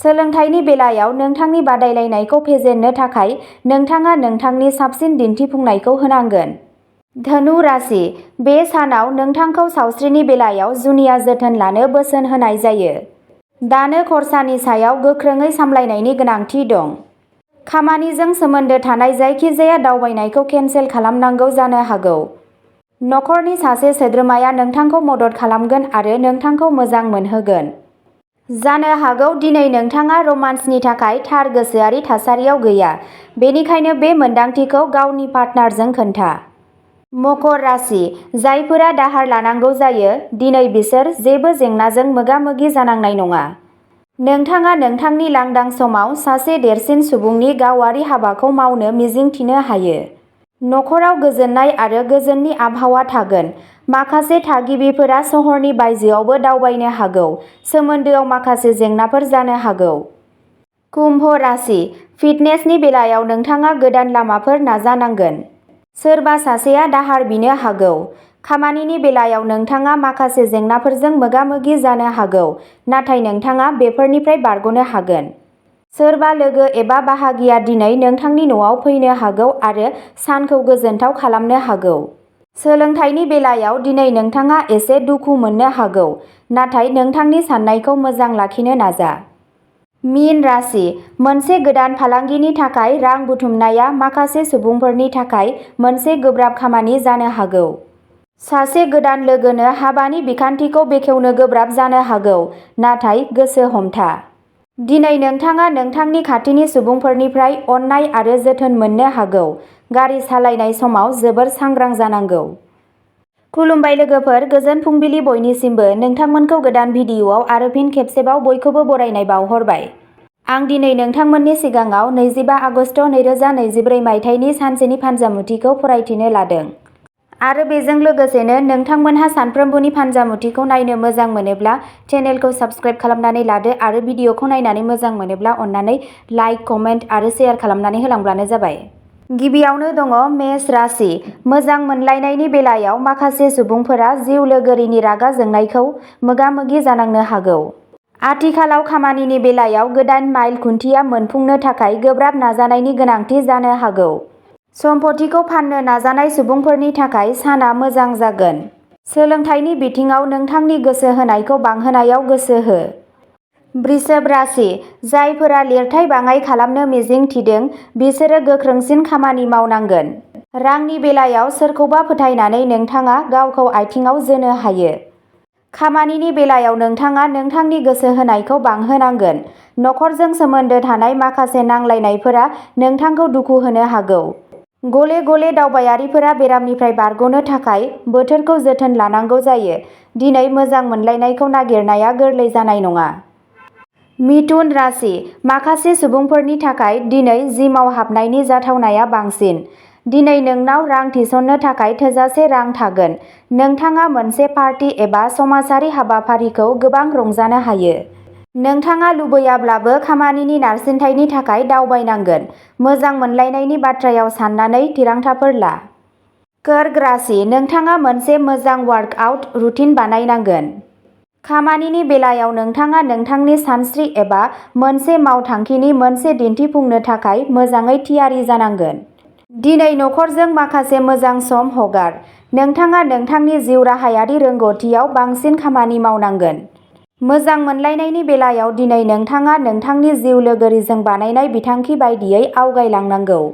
S1: सोलोंथाइनि बेलायाव नोंथांनि बादायलायनायखौ फेजेननो थाखाय नोंथाङा नोंथांनि साबसिन दिन्थिफुंनायखौ होनांगोन। धनु राशि, बे सानाव नोंथांखौ सावस्रिनि बेलायाव जुनिया जोथोन लानो बोसोन होनाय जायो। दानो खरसानि सायाव गोख्रोङै सामलायनायनि गोनांथि दं। खामानिजों सोमोन्दो थानाय जायखिजाया दावबायनायखौ केनसेल खालामनांगौ जानो हागौ। नखरनि सासे सोद्रोमाया नोंथांखौ मदद खालामगोन आरो नोंथांखौ मोजां मोनहोगोन। जानो हागौ दिनै नोंथाङा रमान्सनि थाखाय थार गोसोआरि थासारियाव गैया, बेनिखायनो बे मोन्दांथिखौ गावनि पार्टनारजों खोन्था। मकर राशि, जायफोरा दाहार लानांगौ जायो, दिनै बिसोर जेबो जेंनाजों मोगा-मोगि जानांनाय नङा। नोंथाङा नोंथांनि लांदां समाव सासे देरसिन सुबुंनि गावारि हाबाखौ मावनो मिजिंथिनो हायो। नखराव गोजोननाय आरो गोजोननि आबहावा थागोन। माखासे थागिबिफोरा सहरनि बायजोआवबो दावबायनो हागौ। सोमोन्दोआव माखासे जेंनाफोर जानो हागौ। कुम्भ राशि, फिटनेसनि बेलायाव नोंथाङा गोदान लामाफोर नाजानांगोन। सोरबा सासेया दाहार बिनो हागौ। खामानिनि बेलायाव नोंथाङा माखासे जेंनाफोरजों मोगा-मोगि जानो हागौ, नाथाय नोंथाङा बेफोरनिफ्राय बारग'नो हागोन। सोरबा लोगो एबा बाहागिया दिनै नोंथांनि न'आव फैनो हागौ आरो सानखौ गोजोनथाव खालामनो हागौ। सोलोंथाइनि बेलायाव दिनै नोंथाङा एसे दुखु मोननो हागौ, नाथाय नोंथांनि साननायखौ मोजां लाखिनो नाजा। मीन राशि, मोनसे गोदान फालांगिनि थाखाय रां बुथुमनाया माखासे सुबुंफोरनि थाखाय मोनसे गोब्राब खामानि जानो हागौ। सासे गोदान लोगोनो हाबानि बिखान्थिखौ बेखेवनो गोब्राब जानो हागौ, नाथाय गोसो हमथा। दिनै नोंथाङा नोंथांनि खाथिनि सुबुंफोरनिफ्राय अननाय आरो जोथोन मोननो हागौ। गारि सालायनाय समाव जोबोर सांग्रां जानांगौ। खुलुमबाय लोगोफोर, गोजोन फुंबिलि बयनिसिमबो। नोंथांमोनखौ गोदान भिडिअ'आव आरो फिन खेबसेबाव बयखौबो बरायनाय बावहरबाय। आं दिनै नोंथांमोननि सिगाङाव 25 आगस्ट 2024 मायथाइनि सानसेनि फानजामुथिखौ फरायथिनो लादों। आरो बेजों लोगोसेनो नोंथांमोनहा सानफ्रोमबोनि फानजामुथिखौ नायनो मोजां मोनोब्ला चेनेलखौ साबस्क्राइब खालामनानै लादो आरो भिडिअ'खौ नायनानै मोजां मोनोब्ला अन्नानै लाइक, कमेन्ट आरो शेयार खालामनानै होलांब्लानो जाबाय। गिबियावनो दङ मेष राशि। मोजां मोनलायनायनि बेलायाव माखासे सुबुंफोरा जिउ लोगोरिनि रागा जोंनायखौ मोगा-मोगि जानांनो हागौ। आथिखालाव खामानिनि बेलायाव गोदान माइल खुन्थिया मोनफुंनो थाखाय गोब्राब नाजानायनि गोनांथि जानो हागौ। सम्पथिखौ फाननो नाजानाय सुबुंफोरनि थाखाय साना मोजां जागोन। सोलोंथाइनि बिथिङाव नोंथांनि गोसो होनायखौ बांहोनायाव गोसो हो। वृषभ राशि, जायफोरा लिरथाय बाङाइ खालामनो मिजिं थिदों, बिसोरो गोख्रोंसिन खामानि मावनांगोन। रांनि बेलायाव सोरखौबा फोथायनानै नोंथाङा गावखौ आथिंआव जोनो हायो। खामानिनि बेलायाव नोंथाङा नोंथांनि गोसो होनायखौ बांहोनांगोन। नखरजों सोमोन्दो थानाय माखासे नांलायनायफोरा नोंथांखौ दुखु होनो हागौ। गले-गले दावबायारिफोरा बेरामनिफ्राय बारग'नो थाखाय बोथोरखौ जोथोन लानांगौ जायो। दिनै मोजां मोनलायनायखौ नागिरनाया गोरलै जानाय नङा। मिथुन राशि, माखासे सुबुंफोरनि थाखाय दिनै जिमाव हाबनायनि जाथावनाया बांसिन। दिनै नोंनाव रां थिसननो थाखाय थोजासे रां थागोन। नोंथाङा मोनसे पार्टी एबा समाजारि हाबाफारिखौ गोबां रंजानो हायो। नोंथाङा लुबैयाब्लाबो खामानिनि नारसिनथायनि थाखाय दावबायनांगोन। मोजां मोनलायनायनि बाथ्रायाव साननानै थिरांथाफोर ला। कर्क राशि, नोंथाङा मोनसे मोजां वार्कआउट रुटिन बानायनांगोन। खामानिनि बेलायाव नोंथाङा नोंथांनि सानस्रि एबा मोनसे मावथांखिनि मोनसे दिन्थिफुंनो थाखाय मोजाङै थियारि जानांगोन। दिनै नखरजों माखासे मोजां सम हगार। नोंथाङा नोंथांनि जिउराहायारि रोंग'थियाव बांसिन खामानि मावनांगोन। मोजां मोनलायनायनि बेलायाव दिनै नोंथाङा नोंथांनि जिउ लोगोरिजों बानायनाय बिथांखि बायदियै आवगायलांनांगौ।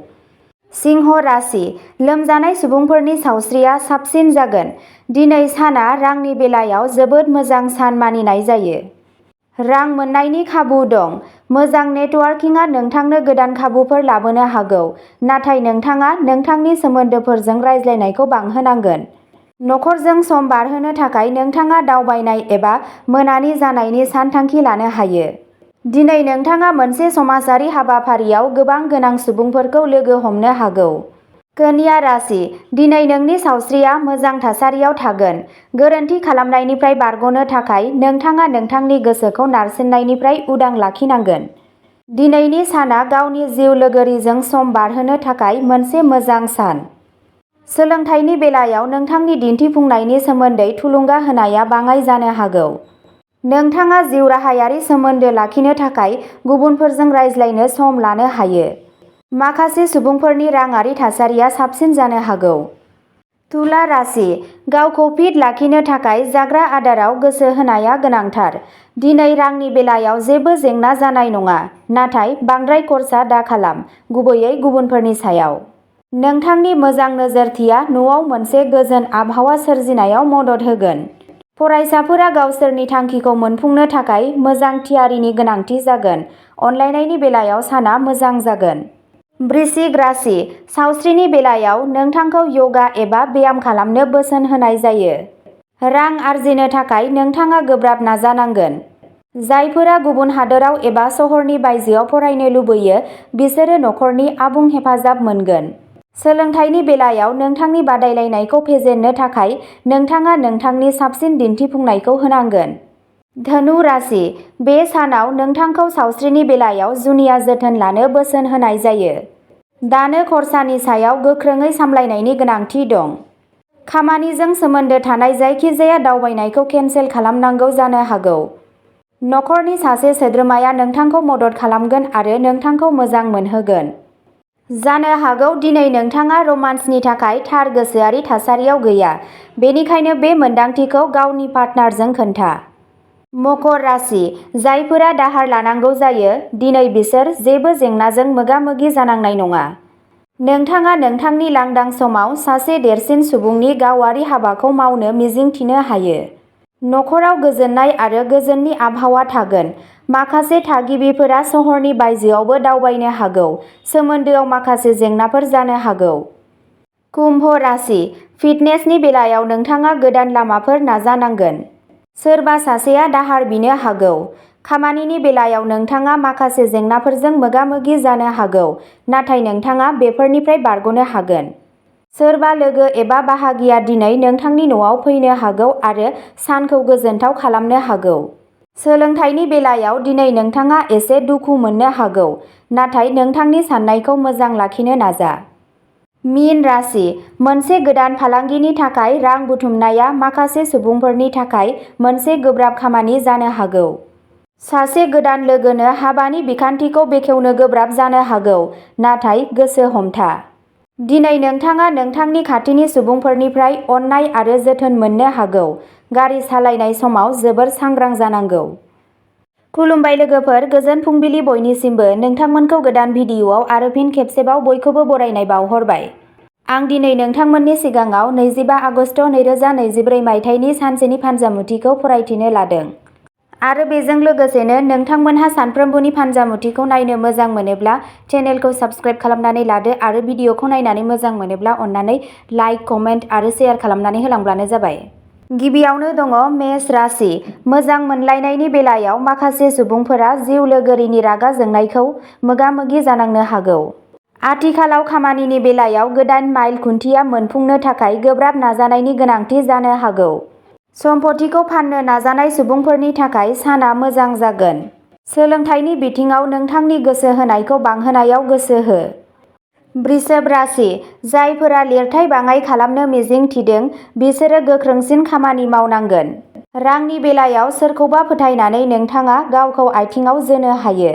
S1: सिंह राशि, लोमजानाय सुबुंफोरनि सावस्रिया साबसिन जागोन। दिनै साना रांनि बेलायाव जोबोद मोजां सान मानिनाय जायो। रां मोन्नायनि खाबु दं। मोजां नेटवार्किंआ नोंथांनो गोदान खाबुफोर लाबोनो हागौ, नाथाय नोंथाङा नोंथांनि सोमोन्दोफोरजों रायज्लायनायखौ बांहोनांगोन। नखरजों सम बारहोनो थाखाय नोंथाङा दावबायनाय एबा मोनानि जानायनि सानथांखि लानो हायो। दिनै नोंथाङा मोनसे समाजारि हाबाफारियाव गोबां गोनां सुबुंफोरखौ लोगो हमनो हागौ। कन्या राशि, दिनै नोंनि सावस्रिया मोजां थासारियाव थागोन। गोरोन्थि खालामनायनिफ्राय बारग'नो थाखाय नोंथाङा नोंथांनि गोसोखौ नारसिननायनिफ्राय उदां लाखिनांगोन। दिनैनि साना गावनि जिउ लोगोरिजों सम बारहोनो थाखाय मोनसे मोजां सान। सोलोंथाइनि बेलायाव नोंथांनि दिन्थिफुंनायनि सोमोन्दै थुलुंगा होनाया बाङाइ जानो हागौ। नोंथाङा जिउराहायारि सोमोन्दो लाखिनो थाखाय गुबुनफोरजों रायज्लायनो सम लानो हायो। माखासे सुबुंफोरनि राङारि थासारिया साबसिन जानो हागौ। तुला राशि, गावखौ फिट लाखिनो थाखाय जाग्रा आदाराव गोसो होनाया गोनांथार। दिनै रांनि बेलायाव जेबो जेंना जानाय नङा, नाथाय बांद्राय खर्सा दाखालाम, गुबैयै गुबुनफोरनि सायाव। नोंथांनि मोजां नोजोरथिया न'आव मोनसे गोजोन आबहावा सोरजिनायाव मदद होगोन। फरायसाफोरा गावसोरनि थांखिखौ मोनफुंनो थाखाय मोजां थियारिनि गोनांथि जागोन। अनलायनायनि बेलायाव साना मोजां जागोन। वृश्चिक राशि, सावस्रिनि बेलायाव नोंथांखौ य'गा एबा ब्याम खालामनो बोसोन होनाय जायो। रां आर्जिनो थाखाय नोंथाङा गोब्राब नाजानांगोन। जायफोरा गुबुन हादोराव एबा सहरनि बायजोआव फरायनो लुबैयो, बिसोरो नखरनि आबुं हेफाजाब मोनगोन। सोलोंथाइनि बेलायाव नोंथांनि बादायलायनायखौ फेजेननो थाखाय नोंथाङा नोंथांनि साबसिन दिन्थिफुंनायखौ होनांगोन। धनु राशि, बे सानाव नोंथांखौ सावस्रिनि बेलायाव जुनिया जोथोन लानो बोसोन होनाय जायो। दानो खरसानि सायाव गोख्रोङै सामलायनायनि गोनांथि दं। खामानिजों सोमोन्दो थानाय जायखिजाया दावबायनायखौ केनसेल खालामनांगौ जानो हागौ। नखरनि सासे सोद्रोमाया नोंथांखौ मदद खालामगोन आरो नोंथांखौ मोजां मोनहोगोन। जानो हागौ दिनै नोंथाङा रमान्सनि थाखाय थार गोसोआरि थासारियाव गैया, बेनिखायनो बे मोन्दांथिखौ गावनि पार्टनारजों खोन्था। मकर राशि, जायफोरा दाहार लानांगौ जायो, दिनै बिसोर जेबो जेंनाजों मोगा-मोगि जानांनाय नङा। नोंथाङा नोंथांनि लांदां समाव सासे देरसिन सुबुंनि गावारि हाबाखौ मावनो मिजिंथिनो हायो। नखराव गोजोननाय आरो गोजोननि आबहावा थागोन। माखासे थागिबिफोरा सहरनि बायजोआवबो दावबायनो हागौ। सोमोन्दोआव माखासे जेंनाफोर जानो हागौ। कुम्भ राशि, फिटनेसनि बेलायाव नोंथाङा गोदान लामाफोर नाजानांगोन। सोरबा सासेया दाहार बिनो हागौ। खामानिनि बेलायाव नोंथाङा माखासे जेंनाफोरजों मोगा-मोगि जानो हागौ, नाथाय नोंथाङा बेफोरनिफ्राय बारग'नो हागोन। सोरबा लोगो एबा बाहागिया दिनै नोंथांनि न'आव फैनो हागौ आरो सानखौ गोजोनथाव खालामनो हागौ। सोलोंथाइनि बेलायाव दिनै नोंथाङा एसे दुखु मोननो हागौ, नाथाय नोंथांनि साननायखौ मोजां लाखिनो नाजा। मीन राशि, मोनसे गोदान फालांगिनि थाखाय रां बुथुमनाया माखासे सुबुंफोरनि थाखाय मोनसे गोब्राब खामानि जानो हागौ। सासे गोदान लोगोनो हाबानि बिखान्थिखौ बेखेवनो गोब्राब जानो हागौ, नाथाय गोसो हमथा। दिनै नोंथाङा नोंथांनि खाथिनि सुबुंफोरनिफ्राय अननाय आरो जोथोन मोननो हागौ। गारि सालायनाय समाव जोबोर सांग्रां जानांगौ। खुलुमबाय लोगोफोर, गोजोन फुंबिलि बयनिसिमबो। नोंथांमोनखौ गोदान भिडिअ'आव आरो फिन खेबसेबाव बयखौबो बरायनाय बावहरबाय। आं दिनै नोंथांमोननि सिगाङाव 25 आगस्ट 2024 मायथाइनि सानसेनि फानजामुथिखौ फरायथिनो लादों। आरो बेजों लोगोसेनो नोंथांमोनहा सानफ्रोमबोनि फानजामुथिखौ नायनो मोजां मोनोब्ला चेनेलखौ साबस्क्राइब खालामनानै लादो आरो भिडिअ'खौ नायनानै मोजां मोनोब्ला अन्नानै लाइक, कमेन्ट आरो शेयार खालामनानै होलांब्लानो जाबाय। गिबियावनो दङ मेष राशि। मोजां मोनलायनायनि बेलायाव माखासे सुबुंफोरा जिउ लोगोरिनि रागा जोंनायखौ मोगा-मोगि जानांनो हागौ। आथिखालाव खामानिनि बेलायाव गोदान माइल खुन्थिया मोनफुंनो थाखाय गोब्राब नाजानायनि गोनांथि जानो हागौ। सम्पथिखौ फाननो नाजानाय सुबुंफोरनि थाखाय साना मोजां जागोन। सोलोंथाइनि बिथिङाव नोंथांनि गोसो होनायखौ बांहोनायाव गोसो हो। वृषभ राशि, जायफोरा लिरथाय बाङाइ खालामनो मिजिं थिदों बिसोरो गोख्रोंसिन खामानि मावनांगोन। रांनि बेलायाव सोरखौबा फोथायनानै नोंथाङा गावखौ आथिंआव जोनो हायो।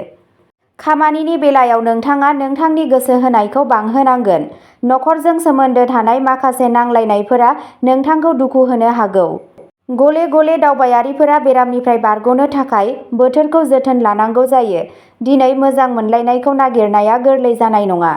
S1: खामानिनि बेलायाव नोंथाङा नोंथांनि गोसो होनायखौ बांहोनांगोन। नखरजों सोमोन्दो थानाय माखासे नांलायनायफोरा नोंथांखौ दुखु होनो हागौ। गले-गले दावबायारिफोरा बेरामनिफ्राय बारग'नो थाखाय बोथोरखौ जोथोन लानांगौ जायो। दिनै मोजां मोनलायनायखौ नागिरनाया गोरलै जानाय नङा।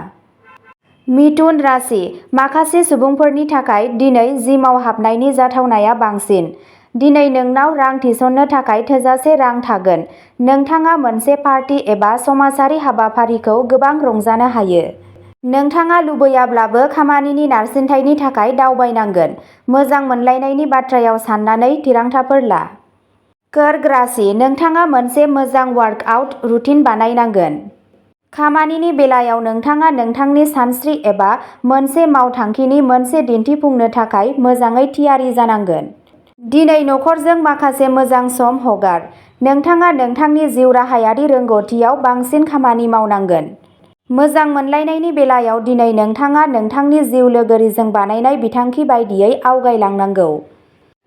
S1: मिथुन राशि, माखासे सुबुंफोरनि थाखाय दिनै जिमाव हाबनायनि जाथावनाया बांसिन। दिनै नोंनाव रां थिसननो थाखाय थोजासे रां थागोन। नोंथाङा मोनसे पार्टी एबा समाजारि हाबाफारिखौ गोबां रंजानो हायो। नोंथाङा लुबैयाब्लाबो खामानिनि नारसिनथायनि थाखाय दावबायनांगोन। मोजां मोनलायनायनि बाथ्रायाव साननानै थिरांथाफोर ला। कर्क राशि, नोंथाङा मोनसे मोजां वार्कआउट रुटिन बानायनांगोन। खामानिनि बेलायाव नोंथाङा नोंथांनि सानस्रि एबा मोनसे मावथांखिनि मोनसे दिन्थिफुंनो थाखाय मोजाङै थियारि जानांगोन। दिनै नखरजों माखासे मोजां सम हगार। नोंथाङा नोंथांनि जिउराहायारि रोंग'थियाव बांसिन खामानि मावनांगोन। मोजां मोनलायनायनि बेलायाव दिनै नोंथाङा नोंथांनि जिउ लोगोरिजों बानायनाय बिथांखि बायदियै आवगायलांनांगौ।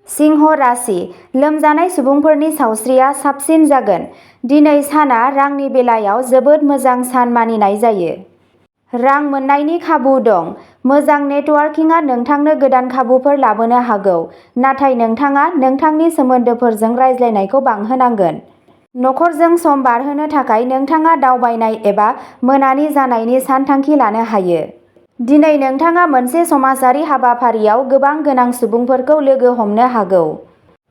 S1: सिंह राशि, लोमजानाय सुबुंफोरनि सावस्रिया साबसिन जागोन। दिनै साना रांनि बेलायाव जोबोद मोजां सान मानिनाय जायो। रां मोन्नायनि खाबु दं। मोजां नेटवार्किंआ नोंथांनो गोदान खाबुफोर लाबोनो हागौ, नाथाय नोंथाङा नोंथांनि सोमोन्दोफोरजों रायज्लायनायखौ बांहोनांगोन। नखरजों सम बारहोनो थाखाय नोंथाङा दावबायनाय एबा मोनानि जानायनि सानथांखि लानो हायो। दिनै नोंथाङा मोनसे समाजारि हाबाफारियाव गोबां गोनां सुबुंफोरखौ लोगो हमनो हागौ।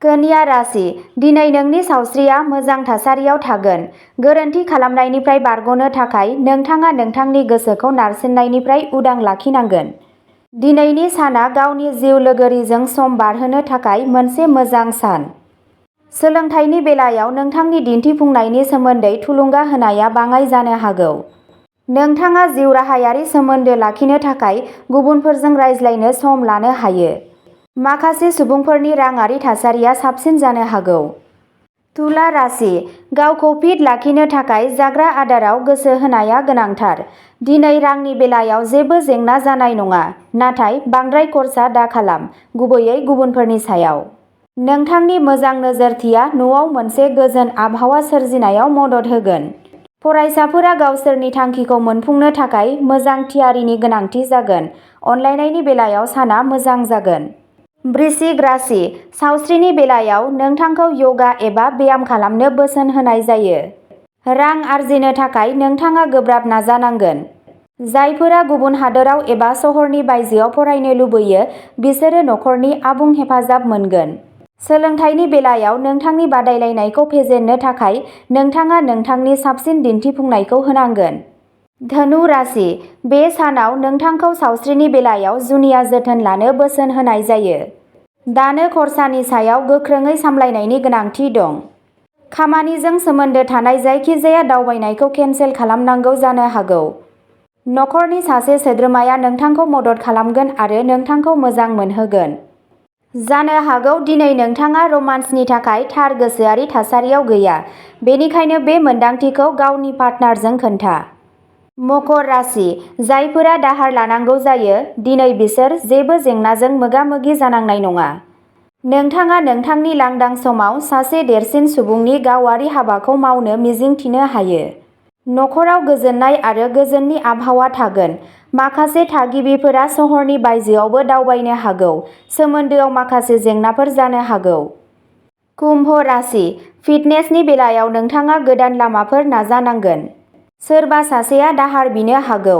S1: कन्या राशि, दिनै नोंनि सावस्रिया मोजां थासारियाव थागोन। गोरोन्थि खालामनायनिफ्राय बारग'नो थाखाय नोंथाङा नोंथांनि गोसोखौ नारसिननायनिफ्राय उदां लाखिनांगोन। दिनैनि साना गावनि जिउ लोगोरिजों सम बारहोनो थाखाय मोनसे मोजां सान। सोलोंथाइनि बेलायाव नोंथांनि दिन्थिफुंनायनि सोमोन्दै थुलुंगा होनाया बाङाइ जानो हागौ। नोंथाङा जिउराहायारि सोमोन्दो लाखिनो थाखाय गुबुनफोरजों रायज्लायनो सम लानो हायो। माखासे सुबुंफोरनि राङारि थासारिया साबसिन जानो हागौ। तुला राशि, गावखौ फिट लाखिनो थाखाय जाग्रा आदाराव गोसो होनाया गोनांथार। दिनै रांनि बेलायाव जेबो जेंना जानाय नङा, नाथाय बांद्राय खर्सा दाखालाम, गुबैयै गुबुनफोरनि सायाव। नोंथांनि मोजां नोजोरथिया न'आव मोनसे गोजोन आबहावा सोरजिनायाव मदद होगोन। फरायसाफोरा गावसोरनि थांखिखौ मोनफुंनो थाखाय मोजां थियारिनि गोनांथि जागोन। अनलायनायनि बेलायाव साना मोजां जागोन। वृश्चिक राशि, सावस्रिनि बेलायाव नोंथांखौ य'गा एबा ब्याम खालामनो बोसोन होनाय जायो। रां आर्जिनो थाखाय नोंथाङा गोब्राब नाजानांगोन। जायफोरा गुबुन हादोराव एबा सहरनि बायजोआव फरायनो लुबैयो बिसोरो नखरनि आबुं हेफाजाब मोनगोन। सोलोंथाइनि बेलायाव नोंथांनि बादायलायनायखौ फेजेननो थाखाय नोंथाङा नोंथांनि साबसिन दिन्थिफुंनायखौ होनांगोन। धनु राशि, बे सानाव नोंथांखौ सावस्रिनि बेलायाव जुनिया जोथोन लानो बोसोन होनाय जायो। दानो खरसानि सायाव गोख्रोङै सामलायनायनि गोनांथि दं। खामानिजों सोमोन्दो थानाय जायखिजाया दावबायनायखौ केनसेल खालामनांगौ जानो हागौ। नखरनि सासे सोद्रोमाया नोंथांखौ मदद खालामगोन आरो नोंथांखौ मोजां मोनहोगोन। जानो हागौ दिनै नोंथाङा रमान्सनि थाखाय थार गोसोआरि थासारियाव गैया, बेनिखायनो बे मोन्दांथिखौ गावनि पार्टनारजों खोन्था। मकर राशि, जायफोरा दाहार लानांगौ जायो, दिनै बिसोर जेबो जेंनाजों मोगा-मोगि जानांनाय नङा। नोंथाङा नोंथांनि लांदां समाव सासे देरसिन सुबुंनि गावारि हाबाखौ मावनो मिजिंथिनो हायो। नखराव गोजोननाय आरो गोजोननि आबहावा थागोन। माखासे थागिबिफोरा सहरनि बायजोआवबो दावबायनो हागौ। सोमोन्दोआव माखासे जेंनाफोर जानो हागौ। कुम्भ राशि, फिटनेसनि बेलायाव नोंथाङा गोदान लामाफोर नाजानांगोन। सोरबा सासेया दाहार बिनो हागौ।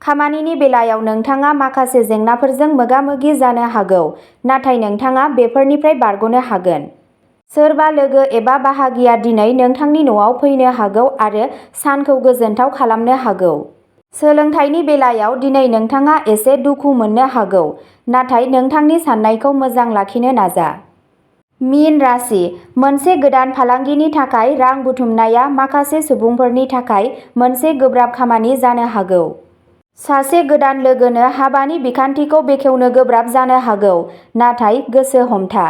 S1: खामानिनि बेलायाव नोंथाङा माखासे जेंनाफोरजों मोगा-मोगि जानो हागौ, नाथाय नोंथाङा बेफोरनिफ्राय बारग'नो हागोन। सोरबा लोगो एबा बाहागिया दिनै नोंथांनि न'आव फैनो हागौ आरो सानखौ गोजोनथाव खालामनो हागौ। सोलोंथाइनि बेलायाव दिनै नोंथाङा एसे दुखु मोननो हागौ, नाथाय नोंथांनि साननायखौ मोजां लाखिनो नाजा। मीन राशि, मोनसे गोदान फालांगिनि थाखाय रां बुथुमनाया माखासे सुबुंफोरनि थाखाय मोनसे गोब्राब खामानि जानो हागौ। सासे गोदान लोगोनो हाबानि बिखान्थिखौ बेखेवनो गोब्राब जानो हागौ, नाथाय गोसो हमथा।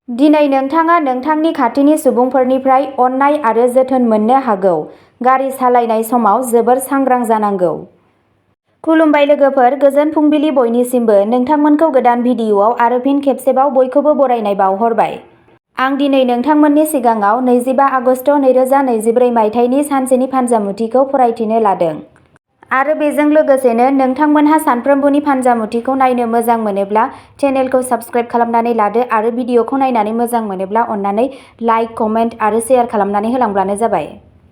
S1: दिनै नोंथाङा नोंथांनि खाथिनि सुबुंफोरनिफ्राय अननाय आरो जोथोन मोननो हागौ। गारि सालायनाय समाव जोबोर सांग्रां जानांगौ। खुलुमबाय लोगोफोर, गोजोन फुंबिलि बयनिसिमबो। नोंथांमोनखौ गोदान भिडिअआव आरो फिन खेबसेबाव बयखौबो बरायनाय बावहरबाय। आं दिनै नोंथांमोननि सिगाङाव 25 आगस्ट 2023 मायथाइनि सानसेनि फानजामुथिखौ फरायथिनो लादों। आरो बेजों लोगोसेनो नोंथांमोनहा सानफ्रोमबोनि फानजामुथिखौ नायनो मोजां मोनोब्ला चेनेलखौ साबस्क्राइब खालामनानै लादो आरो भिडिअखौ नायनानै मोजां मोनोब्ला अन्नानै लाइक, कमेन्ट आरो शेयार खालामनानै होलांब्लानो जाबाय।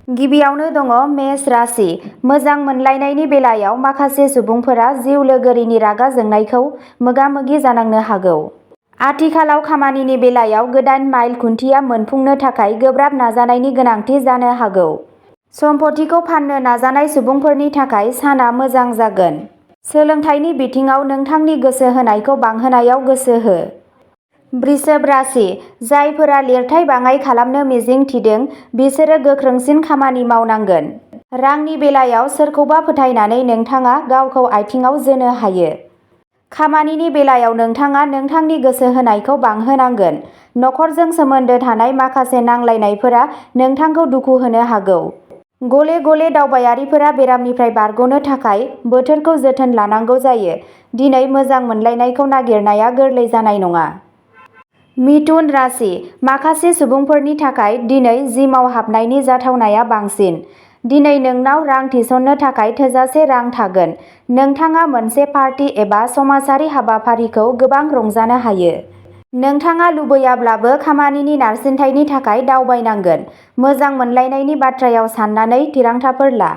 S1: गिबियावनो दङ मेष राशि। मोजां मोनलायनायनि बेलायाव माखासे सुबुंफोरा जिउ लोगोरिनि रागा जोंनायखौ मोगा-मोगि जानांनो हागौ। आथिखालाव खामानिनि बेलायाव गोदान माइल खुन्थिया मोनफुंनो थाखाय गोब्राब नाजानायनि गोनांथि जानो हागौ। सम्पथिखौ फाननो नाजानाय सुबुंफोरनि थाखाय साना मोजां जागोन। सोलोंथाइनि बिथिङाव नोंथांनि गोसो होनायखौ बांहोनायाव गोसो हो। वृषभ राशि। जायफोरा लिरथाय बाङाइ खालामनो मिजिं थिदों बिसोरो गोख्रोंसिन खामानि मावनांगोन। रांनि बेलायाव सोरखौबा फोथायनानै नोंथाङा गावखौ आथिंआव जोनो हायो। खामानिनि बेलायाव नोंथाङा नोंथांनि गोसो होनायखौ बांहोनांगोन। नखरजों सोमोन्दो थानाय माखासे नांलायनायफोरा नोंथांखौ दुखु होनो हागौ। गले-गले दावबायारिफोरा बेरामनिफ्राय बारग'नो थाखाय बोथोरखौ जोथोन लानांगौ जायो। दिनै मोजां मोनलायनायखौ नागिरनाया गोरलै जानाय नङा। मिथुन राशि। माखासे सुबुंफोरनि थाखाय दिनै जिमाव हाबनायनि जाथावनाया बांसिन। दिनै नोंनाव रां थिसननो थाखाय थोजासे रां थागोन। नोंथाङा मोनसे पार्टी एबा समाजारि हाबाफारिखौ गोबां रंजानो हायो। नोंथाङा लुबैयाब्लाबो खामानिनि नारसिनथायनि थाखाय दावबायनांगोन। मोजां मोनलायनायनि बाथ्रायाव साननानै थिरांथाफोर ला।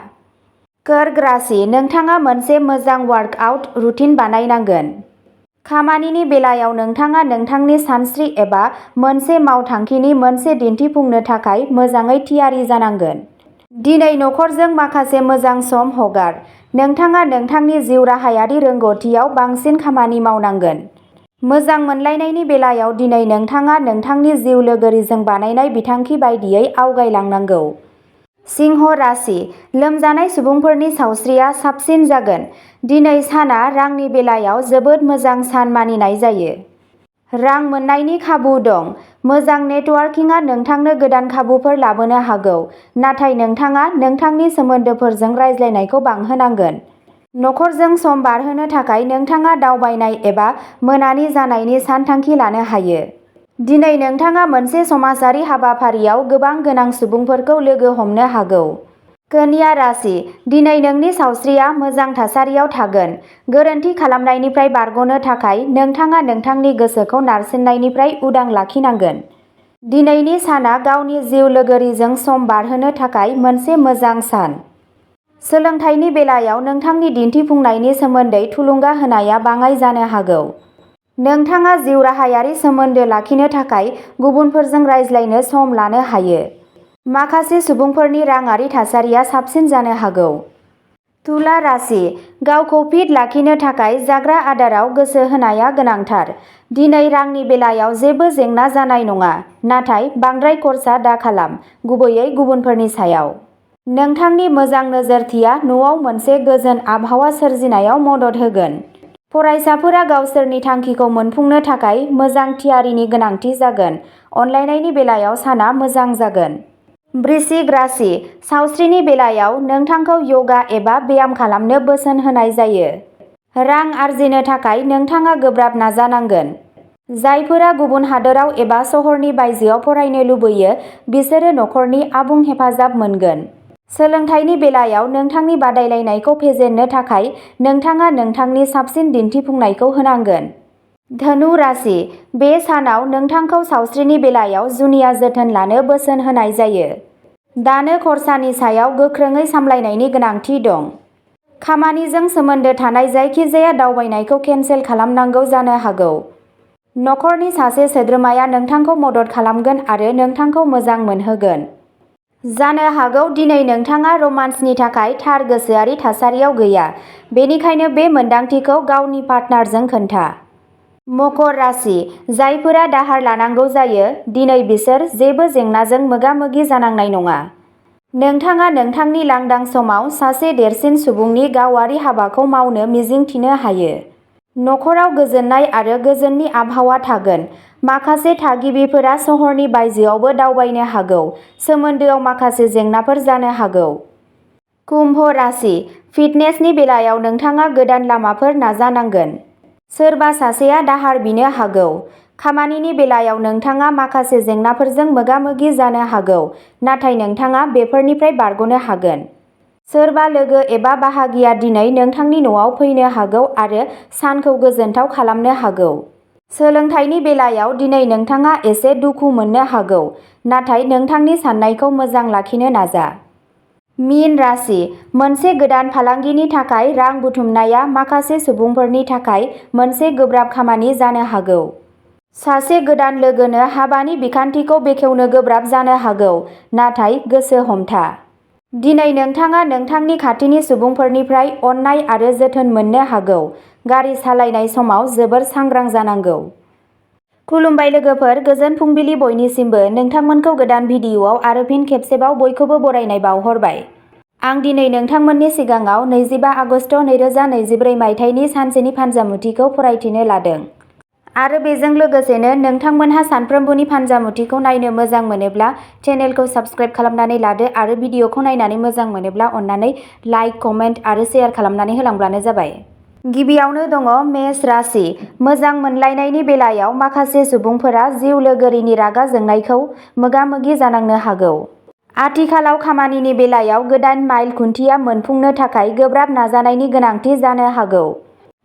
S1: कर्क राशि। नोंथाङा मोनसे मोजां वार्कआउट रुटिन बानायनांगोन। खामानिनि बेलायाव नोंथाङा नोंथांनि सानस्रि एबा मोनसे मावथांखिनि मोनसे दिन्थिफुंनो थाखाय मोजाङै थियारि जानांगोन। दिनै नखरजों माखासे मोजां सम हगार। नोंथाङा नोंथांनि जिउराहायारि रोंग'थियाव बांसिन खामानि मावनांगोन। मोजां मोनलायनायनि बेलायाव दिनै नोंथाङा नोंथांनि जिउ लोगोरिजों बानायनाय बिथांखि बायदियै आवगायलांनांगौ। सिंह राशि। लोमजानाय सुबुंफोरनि सावस्रिया साबसिन जागोन। दिनै साना रांनि बेलायाव जोबोद मोजां सान मानिनाय जायो। रां मोन्नायनि खाबु दं। मोजां नेटवार्किंआ नोंथांनो गोदान खाबुफोर लाबोनो हागौ, नाथाय नोंथाङा नोंथांनि सोमोन्दोफोरजों रायज्लायनायखौ बांहोनांगोन। नखरजों सम बारहोनो थाखाय नोंथाङा दावबायनाय एबा मोनानि जानायनि सानथांखि लानो हायो। दिनै नोंथाङा मोनसे समाजारि हाबाफारियाव गोबां गोनां सुबुंफोरखौ लोगो हमनो हागौ। कन्या राशि। दिनै नोंनि सावस्रिया मोजां थासारियाव थागोन। गोरोन्थि खालामनायनिफ्राय बारग'नो थाखाय नोंथाङा नोंथांनि गोसोखौ नारसिननायनिफ्राय उदां लाखिनांगोन। दिनैनि साना गावनि जिउ लोगोरिजों सम बारहोनो थाखाय मोनसे मोजां सान। सोलोंथाइनि बेलायाव नोंथांनि दिन्थिफुंनायनि सोमोन्दै थुलुंगा होनाया बाङाइ जानो हागौ। नोंथाङा जिउराहायारि सोमोन्दो लाखिनो थाखाय गुबुनफोरजों रायज्लायनो सम लानो हायो। माखासे सुबुंफोरनि राङारि थासारिया साबसिन जानो हागौ। तुला राशि। गावखौ फिट लाखिनो थाखाय जाग्रा आदाराव गोसो होनाया गोनांथार। दिनै रांनि बेलायाव जेबो जेंना जानाय नङा, नाथाय बांद्राय खर्सा दाखालाम, गुबैयै गुबुनफोरनि सायाव। नोंथांनि मोजां नोजोरथिया न'आव मोनसे गोजोन आबहावा सोरजिनायाव मदद होगोन। फरायसाफोरा गावसोरनि थांखिखौ मोनफुंनो थाखाय मोजां थियारिनि गोनांथि जागोन। अनलायनायनि बेलायाव साना मोजां जागोन। वृश्चिक राशि। सावस्रिनि बेलायाव नोंथांखौ यगा एबा ब्याम खालामनो बोसोन होनाय जायो। रां आर्जिनो थाखाय नोंथाङा गोब्राब नाजानांगोन। जायफोरा गुबुन हादोराव एबा सहरनि बायजोआव फरायनो लुबैयो बिसोरो नखरनि आबुं हेफाजाब मोनगोन। सोलोंथाइनि बेलायाव नोंथांनि बादायलायनायखौ फेजेननो थाखाय नोंथाङा नोंथांनि साबसिन दिन्थिफुंनायखौ होनांगोन। धनु राशि। बे सानाव नोंथांखौ सावस्रिनि बेलायाव जुनिया जोथोन लानो बोसोन होनाय जायो। दानो खरसानि सायाव गोख्रोङै सामलायनायनि गोनांथि दं। खामानिजों सोमोन्दो थानाय जायखिजाया दावबायनायखौ केनसेल खालामनांगौ जानो हागौ। नखरनि सासे सोद्रोमाया नोंथांखौ मदद खालामगोन आरो नोंथांखौ मोजां मोनहोगोन। जानो हागौ दिनै नोंथाङा रमान्सनि थाखाय थार गोसोआरि थासारियाव गैया, बेनिखायनो बे मोन्दांथिखौ गावनि पार्टनारजों खोन्था। मकर राशि। जायफोरा दाहार लानांगौ जायो, दिनै बिसोर जेबो जेंनाजों मोगा-मोगि जानांनाय नङा। नोंथाङा नोंथांनि लांदां समाव सासे देरसिन सुबुंनि गावारि हाबाखौ मावनो मिजिंथिनो हायो। नखराव गोजोननाय आरो गोजोननि आबहावा थागोन। माखासे थागिबिफोरा सहरनि बायजोआवबो दावबायनो हागौ। सोमोन्दोआव माखासे जेंनाफोर जानो हागौ। कुम्भ राशि, फिटनेसनि बेलायाव नोंथाङा गोदान लामाफोर नाजानांगोन। सोरबा सासेया दाहार बिनो हागौ। खामानिनि बेलायाव नोंथाङा माखासे जेंनाफोरजों मोगा-मोगि जानो हागौ, नाथाय नोंथाङा बेफोरनिफ्राय बारग'नो हागोन। सोरबा लोगो एबा बाहागिया दिनै नोंथांनि न'आव फैनो हागौ आरो सानखौ गोजोनथाव खालामनो हागौ। सोलोंथाइनि बेलायाव दिनै नोंथाङा एसे दुखु मोननो हागौ, नाथाय नोंथांनि साननायखौ मोजां लाखिनो नाजा। मीन राशि, मोनसे गोदान फालांगिनि थाखाय रां बुथुमनाया माखासे सुबुंफोरनि थाखाय मोनसे गोब्राब खामानि जानो हागौ। सासे गोदान लोगोनो हाबानि बिखान्थिखौ बेखेवनो गोब्राब जानो हागौ, नाथाय गोसो हमथा। दिनै नोंथाङा नोंथांनि खाथिनि सुबुंफोरनिफ्राय अननाय आरो जोथोन मोननो हागौ। गारि सालायनाय समाव जोबोर सांग्रां जानांगौ। खुलुमबाय लोगोफोर, गोजोन फुंबिलि बयनिसिमबो। नोंथांमोनखौ गोदान भिडिअ'आव आरो फिन खेबसेबाव बयखौबो बरायनाय बावहरबाय। आं दिनै नोंथांमोननि सिगाङाव 25 आगस्ट 2024 मायथाइनि सानसेनि फानजामुथिखौ फरायथिनो लादों। आरो बेजों लोगोसेनो नोंथांमोनहा सानफ्रोमबोनि फानजामुथिखौ नायनो मोजां मोनोब्ला चेनेलखौ साबस्क्राइब खालामनानै लादो आरो भिडिअ'खौ नायनानै मोजां मोनोब्ला अन्नानै लाइक, कमेन्ट आरो शेयार खालामनानै होलांब्लानो जाबाय। गिबियावनो दङ मेष राशि। मोजां मोनलायनायनि बेलायाव माखासे सुबुंफोरा जिउ लोगोरिनि रागा जोंनायखौ मोगा-मोगि जानांनो हागौ। आथिखालाव खामानिनि बेलायाव गोदान माइल खुन्थिया मोनफुंनो थाखाय गोब्राब नाजानायनि गोनांथि जानो हागौ।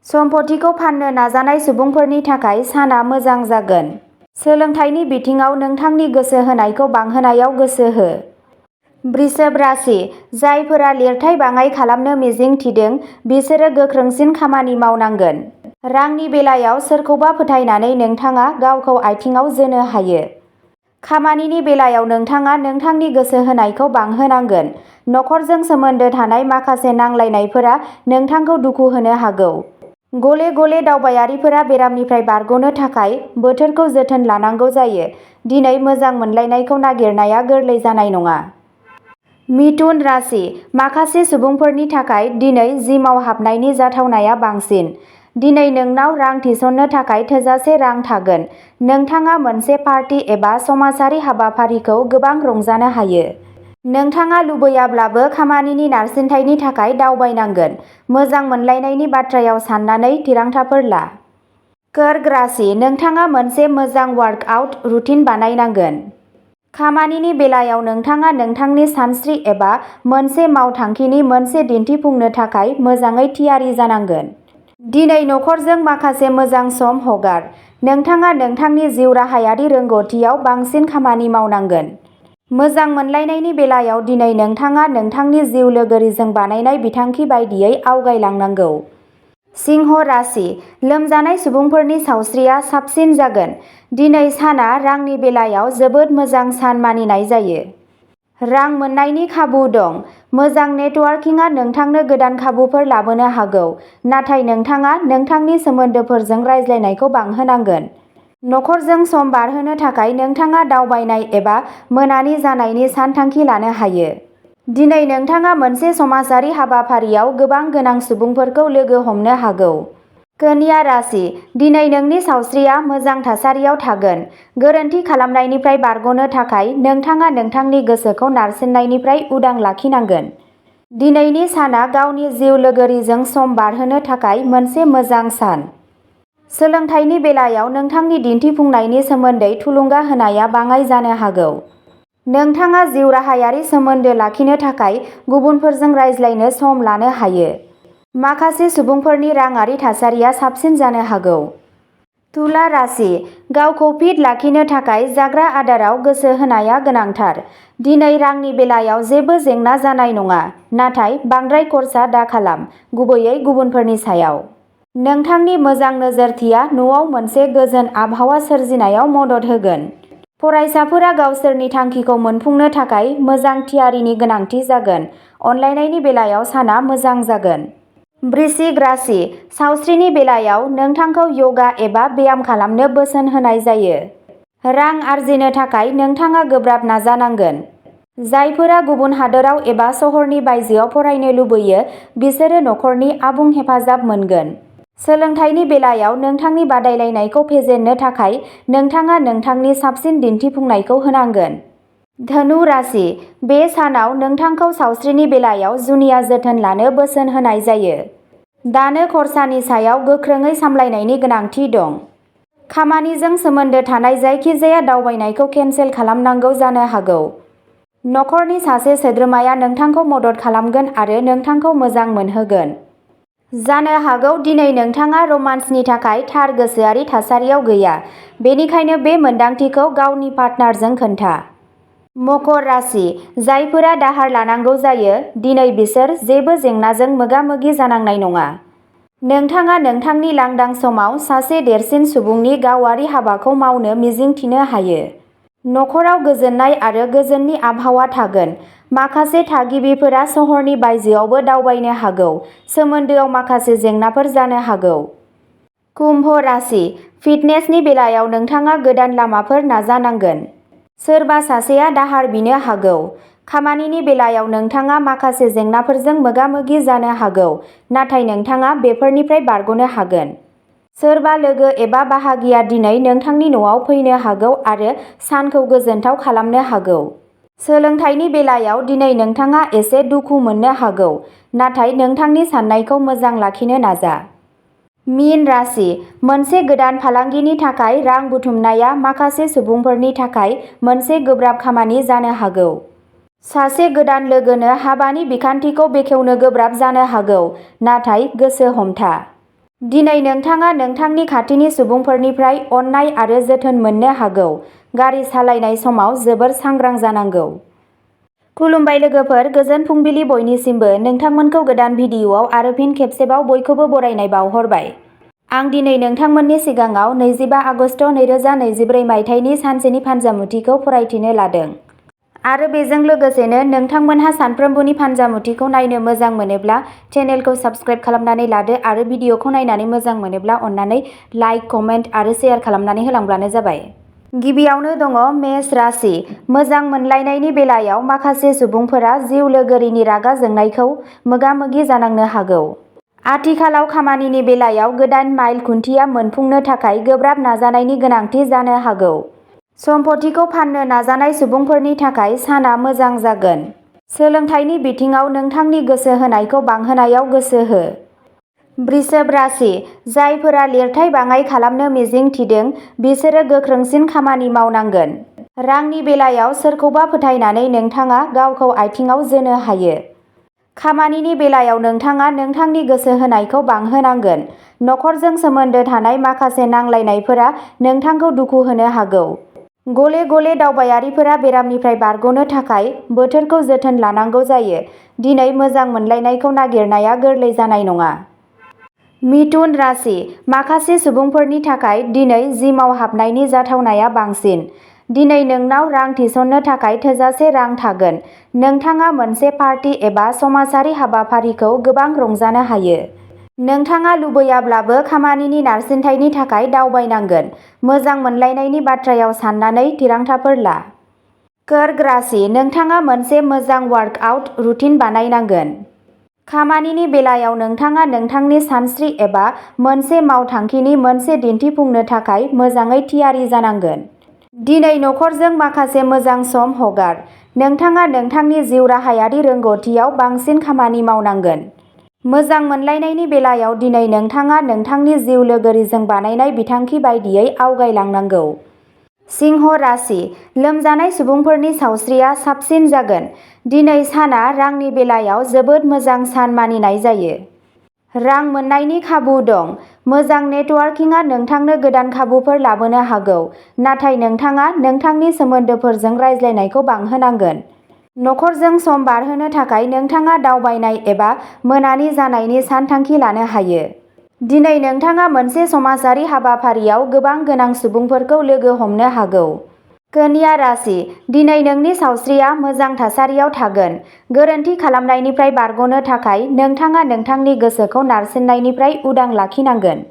S1: सम्पथिखौ फाननो नाजानाय सुबुंफोरनि थाखाय साना मोजां जागोन। सोलोंथाइनि बिथिङाव नोंथांनि गोसो होनायखौ बांहोनायाव गोसो हो। वृषभ राशि, जायफोरा लिरथाय बाङाइ खालामनो मिजिं थिदों बिसोरो गोख्रोंसिन खामानि मावनांगोन। रांनि बेलायाव सोरखौबा फोथायनानै नोंथाङा गावखौ आथिंआव जोनो हायो। खामानिनि बेलायाव नोंथाङा नोंथांनि गोसो होनायखौ बांहोनांगोन। नखरजों सोमोन्दो थानाय माखासे नांलायनायफोरा नोंथांखौ दुखु होनो हागौ। गले-गले दावबायारिफोरा बेरामनिफ्राय बारग'नो थाखाय बोथोरखौ जोथोन लानांगौ जायो। दिनै मोजां मोनलायनायखौ नागिरनाया गोरलै जानाय नङा। मिथुन राशि, माखासे सुबुंफोरनि थाखाय दिनै जिमाव हाबनायनि जाथावनाया बांसिन। दिनै नोंनाव रां थिसननो थाखाय थोजासे रां थागोन। नोंथाङा मोनसे पार्टी एबा समाजारि हाबाफारिखौ गोबां रंजानो हायो। नोंथाङा लुबैयाब्लाबो खामानिनि नारसिनथायनि थाखाय दावबायनांगोन। मोजां मोनलायनायनि बाथ्रायाव साननानै थिरांथाफोर ला। कर्क राशि, नोंथाङा मोनसे मोजां वार्कआउट रुटिन बानायनांगोन। खामानिनि बेलायाव नोंथाङा नोंथांनि सानस्रि एबा मोनसे मावथांखिनि मोनसे दिन्थिफुंनो थाखाय मोजाङै थियारि जानांगोन। दिनै नखरजों माखासे मोजां सम हगार। नोंथाङा नोंथांनि जिउराहायारि रोंग'थियाव बांसिन खामानि मावनांगोन। मोजां मोनलायनायनि बेलायाव दिनै नोंथाङा नोंथांनि जिउ लोगोरिजों बानायनाय बिथांखि बायदियै आवगायलांनांगौ। सिंह राशि, लोमजानाय सुबुंफोरनि सावस्रिया साबसिन जागोन। दिनै साना रांनि बेलायाव जोबोद मोजां सान मानिनाय जायो। रां मोन्नायनि खाबु दं। मोजां नेटवार्किंआ नोंथांनो गोदान खाबुफोर लाबोनो हागौ, नाथाय नोंथाङा नोंथांनि सोमोन्दोफोरजों रायज्लायनायखौ बांहोनांगोन। नखरजों सम बारहोनो थाखाय नोंथाङा दावबायनाय एबा मोनानि जानायनि सानथांखि लानो हायो। दिनै नोंथाङा मोनसे समाजारि हाबाफारियाव गोबां गोनां सुबुंफोरखौ लोगो हमनो हागौ। कन्या राशि, दिनै नोंनि सावस्रिया मोजां थासारियाव थागोन। गोरोन्थि खालामनायनिफ्राय बारग'नो थाखाय नोंथाङा नोंथांनि गोसोखौ नारसिननायनिफ्राय उदां लाखिनांगोन। दिनैनि साना गावनि जिउ लोगोरिजों सम बारहोनो थाखाय मोनसे मोजां सान। सोलोंथाइनि बेलायाव नोंथांनि दिन्थिफुंनायनि सोमोन्दै थुलुंगा होनाया बाङाइ जानो हागौ। नोंथाङा जिउराहायारि सोमोन्दो लाखिनो थाखाय गुबुनफोरजों रायज्लायनो सम लानो हायो। माखासे सुबुंफोरनि राङारि थासारिया साबसिन जानो हागौ। तुला राशि, गावखौ फिट लाखिनो थाखाय जाग्रा आदाराव गोसो होनाया गोनांथार। दिनै रांनि बेलायाव जेबो जेंना जानाय नङा, नाथाय बांद्राय खर्सा दाखालाम, गुबैयै गुबुनफोरनि सायाव। नोंथांनि मोजां नोजोरथिया न'आव मोनसे गोजोन आबहावा सोरजिनायाव मदद होगोन। फरायसाफोरा गावसोरनि थांखिखौ मोनफुंनो थाखाय मोजां थियारिनि गोनांथि जागोन। अनलायनायनि बेलायाव साना मोजां जागोन। वृश्चिक राशि, सावस्रिनि बेलायाव नोंथांखौ योगा एबा ब्याम खालामनो बोसोन होनाय जायो। रां आर्जिनो थाखाय नोंथाङा गोब्राब नाजानांगोन। जायफोरा गुबुन हादोराव एबा सहरनि बायजोआव फरायनो लुबैयो बिसोरो नखरनि आबुं हेफाजाब मोनगोन। सोलोंथाइनि बेलायाव नोंथांनि बादायलायनायखौ फेजेननो थाखाय नोंथाङा नोंथांनि साबसिन दिन्थिफुंनायखौ होनांगोन। धनु राशि, बे सानाव नोंथांखौ सावस्रिनि बेलायाव जुनिया जोथोन लानो बोसोन होनाय जायो। दानो खरसानि सायाव गोख्रोङै सामलायनायनि गोनांथि दं। खामानिजों सोमोन्दो थानाय जायखिजाया दावबायनायखौ केनसेल खालामनांगौ जानो हागौ। नखरनि सासे सोद्रोमाया नोंथांखौ मदद खालामगोन आरो नोंथांखौ मोजां मोनहोगोन। जानो हागौ दिनै नोंथाङा रमान्सनि थाखाय थार गोसोआरि थासारियाव गैया, बेनिखायनो बे मोन्दांथिखौ गावनि पार्टनारजों खोन्था। मकर राशि, जायफोरा दाहार लानांगौ जायो, दिनै बिसोर जेबो जेंनाजों मोगा-मोगि जानांनाय नङा। नोंथाङा नोंथांनि लांदां समाव सासे देरसिन सुबुंनि गावारि हाबाखौ मावनो मिजिंथिनो हायो। नखराव गोजोननाय आरो गोजोननि आबहावा थागोन। माखासे थागिबिफोरा सहरनि बायजोआवबो दावबायनो हागौ। सोमोन्दोआव माखासे जेंनाफोर जानो हागौ। कुम्भ राशि, फिटनेसनि बेलायाव नोंथाङा गोदान लामाफोर नाजानांगोन। सोरबा सासेया दाहार बिनो हागौ। खामानिनि बेलायाव नोंथाङा माखासे जेंनाफोरजों मोगा-मोगि जानो हागौ, नाथाय नोंथाङा बेफोरनिफ्राय बारग'नो हागोन। सोरबा लोगो एबा बाहागिया दिनै नोंथांनि न'आव फैनो हागौ आरो सानखौ गोजोनथाव खालामनो हागौ। सोलोंथाइनि बेलायाव दिनै नोंथाङा एसे दुखु मोननो हागौ, नाथाय नोंथांनि साननायखौ मोजां लाखिनो नाजा। मीन राशि, मोनसे गोदान फालांगिनि थाखाय रां बुथुमनाया माखासे सुबुंफोरनि थाखाय मोनसे गोब्राब खामानि जानो हागौ। सासे गोदान लोगोनो हाबानि बिखान्थिखौ बेखेवनो गोब्राब जानो हागौ, नाथाय गोसो हमथा। दिनै नोंथाङा नोंथांनि खाथिनि सुबुंफोरनिफ्राय अननाय आरो जोथोन मोननो हागौ। गारि सालायनाय समाव जोबोर सांग्रां जानांगौ। खुलुमबाय लोगोफोर, गोजोन फुंबिलि बयनिसिमबो। नोंथांमोनखौ गोदान भिडिअ'आव आरो फिन खेबसेबाव बयखौबो बरायनाय बावहरबाय। आं दिनै नोंथांमोननि सिगाङाव 25 आगस्ट 2024 मायथाइनि सानसेनि फानजामुथिखौ फरायथिनो लादों। आरो बेजों लोगोसेनो नोंथांमोनहा सानफ्रोमबोनि फानजामुथिखौ नायनो मोजां मोनोब्ला चेनेलखौ साबस्क्राइब खालामनानै लादो आरो भिडिअ'खौ नायनानै मोजां मोनोब्ला अन्नानै लाइक, कमेन्ट आरो शेयार खालामनानै होलांब्लानो जाबाय। गिबियावनो दङ मेष राशि। मोजां मोनलायनायनि बेलायाव माखासे सुबुंफोरा जिउ लोगोरिनि रागा जोंनायखौ मोगा-मोगि जानांनो हागौ। आथिखालाव खामानिनि बेलायाव गोदान माइल खुन्थिया मोनफुंनो थाखाय गोब्राब नाजानायनि गोनांथि जानो हागौ। सम्पथिखौ फाननो नाजानाय सुबुंफोरनि थाखाय साना मोजां जागोन। सोलोंथाइनि बिथिङाव नोंथांनि गोसो होनायखौ बांहोनायाव गोसो हो। वृषभ राशि, जायफोरा लिरथाय बाङाइ खालामनो मिजिं थिदों बिसोरो गोख्रोंसिन खामानि मावनांगोन। रांनि बेलायाव सोरखौबा फोथायनानै नोंथाङा गावखौ आथिंआव जोनो हायो। खामानिनि बेलायाव नोंथाङा नोंथांनि गोसो होनायखौ बांहोनांगोन। नखरजों सोमोन्दो थानाय माखासे नांलायनायफोरा नोंथांखौ दुखु होनो हागौ। गले-गले दावबायारिफोरा बेरामनिफ्राय बारग'नो थाखाय बोथोरखौ जोथोन लानांगौ जायो। दिनै मोजां मोनलायनायखौ नागिरनाया गोरलै जानाय नङा। मिथुन राशि, माखासे सुबुंफोरनि थाखाय दिनै जिमाव हाबनायनि जाथावनाया बांसिन। दिनै नोंनाव रां थिसननो थाखाय थोजासे रां थागोन। नोंथाङा मोनसे पार्टी एबा समाजारि हाबाफारिखौ गोबां रंजानो हायो। नोंथाङा लुबैयाब्लाबो खामानिनि नारसिनथायनि थाखाय दावबायनांगोन। मोजां मोनलायनायनि बाथ्रायाव साननानै थिरांथाफोर ला। कर्क राशि, नोंथाङा मोनसे मोजां वार्कआउट रुटिन बानायनांगोन। खामानिनि बेलायाव नोंथाङा नोंथांनि सानस्रि एबा मोनसे मावथांखिनि मोनसे दिन्थिफुंनो थाखाय मोजाङै थियारि जानांगोन। दिनै नखरजों माखासे मोजां सम हगार। नोंथाङा नोंथांनि जिउराहायारि रोंग'थियाव बांसिन खामानि मावनांगोन। मोजां मोनलायनायनि बेलायाव दिनै नोंथाङा नोंथांनि जिउ लोगोरिजों बानायनाय बिथांखि बायदियै आवगायलांनांगौ। सिंह राशि, लोमजानाय सुबुंफोरनि सावस्रिया साबसिन जागोन। दिनै साना रांनि बेलायाव जोबोद मोजां सान मानिनाय जायो। रां मोन्नायनि खाबु दं। मोजां नेटवार्किंआ नोंथांनो गोदान खाबुफोर लाबोनो हागौ, नाथाय नोंथाङा नोंथांनि सोमोन्दोफोरजों रायज्लायनायखौ बांहोनांगोन। नखरजों सम बारहोनो थाखाय नोंथाङा दावबायनाय एबा मोनानि जानायनि सानथांखि लानो हायो। दिनै नोंथाङा मोनसे समाजारि हाबाफारियाव गोबां गोनां सुबुंफोरखौ लोगो हमनो हागौ। कन्या राशि, दिनै नोंनि सावस्रिया मोजां थासारियाव थागोन। गोरोन्थि खालामनायनिफ्राय बारग'नो थाखाय नोंथाङा नोंथांनि गोसोखौ नारसिननायनिफ्राय उदां लाखिनांगोन।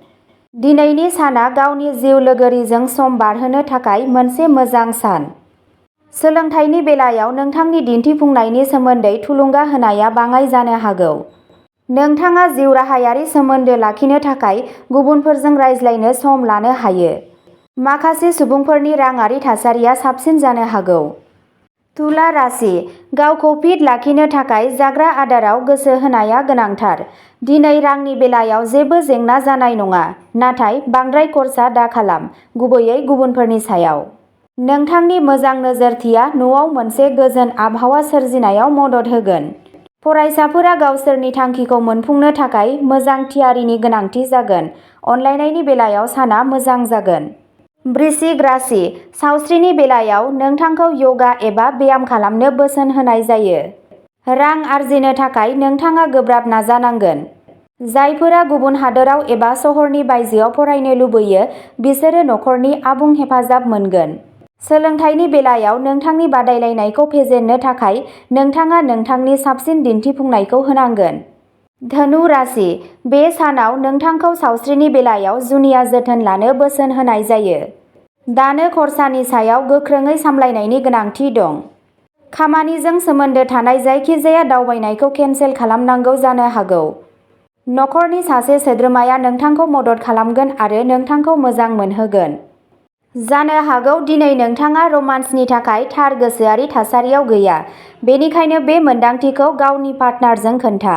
S1: दिनैनि साना गावनि जिउ लोगोरिजों सम बारहोनो थाखाय मोनसे मोजां सान। सोलोंथाइनि बेलायाव नोंथांनि दिन्थिफुंनायनि सोमोन्दै थुलुंगा होनाया बाङाइ जानो हागौ। नोंथाङा जिउ राहायारि सोमोन्दो लाखिनो थाखाय गुबुनफोरजों रायज्लायनो सम लानो हायो। माखासे सुबुंफोरनि राङारि थासारिया साबसिन जानो हागौ। तुला राशि, गावखौ फिट लाखिनो थाखाय जाग्रा आदाराव गोसो होनाया गोनांथार। दिनै रांनि बेलायाव जेबो जेंना जानाय नङा, नाथाय बांद्राय खर्सा दाखालाम, गुबैयै गुबुनफोरनि सायाव। नोंथांनि मोजां नोजोरथिया न'आव मोनसे गोजोन आबहावा सोरजिनायाव मदद होगोन। फरायसाफोरा गावसोरनि थांखिखौ मोनफुंनो थाखाय मोजां थियारिनि गोनांथि जागोन। अनलायनायनि बेलायाव साना मोजां जागोन। वृश्चिक राशि, सावस्रिनि बेलायाव नोंथांखौ य'गा एबा ब्याम खालामनो बोसोन होनाय जायो। रां आर्जिनो थाखाय नोंथाङा गोब्राब नाजानांगोन। जायफोरा गुबुन हादोराव एबा सहरनि बायजोआव फरायनो लुबैयो, बिसोरो नखरनि आबुं हेफाजाब मोनगोन। सोलोंथाइनि बेलायाव नोंथांनि बादायलायनायखौ फेजेननो थाखाय नोंथाङा नोंथांनि साबसिन दिन्थिफुंनायखौ होनांगोन। धनु राशि, बे सानाव नोंथांखौ सावस्रिनि बेलायाव जुनिया जोथोन लानो बोसोन होनाय जायो। दानो खरसानि सायाव गोख्रोङै सामलायनायनि गोनांथि दं। खामानिजों सोमोन्दो थानाय जायखिजाया दावबायनायखौ केनसेल खालामनांगौ जानो हागौ। नखरनि सासे सोद्रोमाया नोंथांखौ मदद खालामगोन आरो नोंथांखौ मोजां मोनहोगोन। जानो हागौ दिनै नोंथाङा रमान्सनि थाखाय थार गोसोआरि थासारियाव गैया, बेनिखायनो बे मोन्दांथिखौ गावनि पार्टनारजों खोन्था।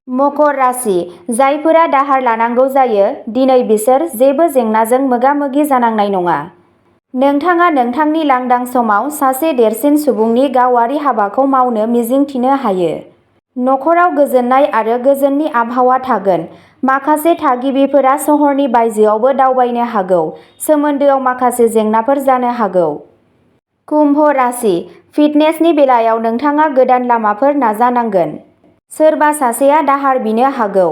S1: मकर राशि, जायफोरा दाहार लानांगौ जायो, दिनै बिसोर जेबो जेंनाजों मोगा-मोगि जानांनाय नङा। नोंथाङा नोंथांनि लांदां समाव सासे देरसिन सुबुंनि गावारि हाबाखौ मावनो मिजिंथिनो हायो। नखराव गोजोननाय आरो गोजोननि आबहावा थागोन। माखासे थागिबिफोरा सहरनि बायजोआवबो दावबायनो हागौ। सोमोन्दोआव माखासे जेंनाफोर जानो हागौ। कुम्भ राशि, फिटनेसनि बेलायाव नोंथाङा गोदान लामाफोर नाजानांगोन। सोरबा सासेया दाहार बिनो हागौ।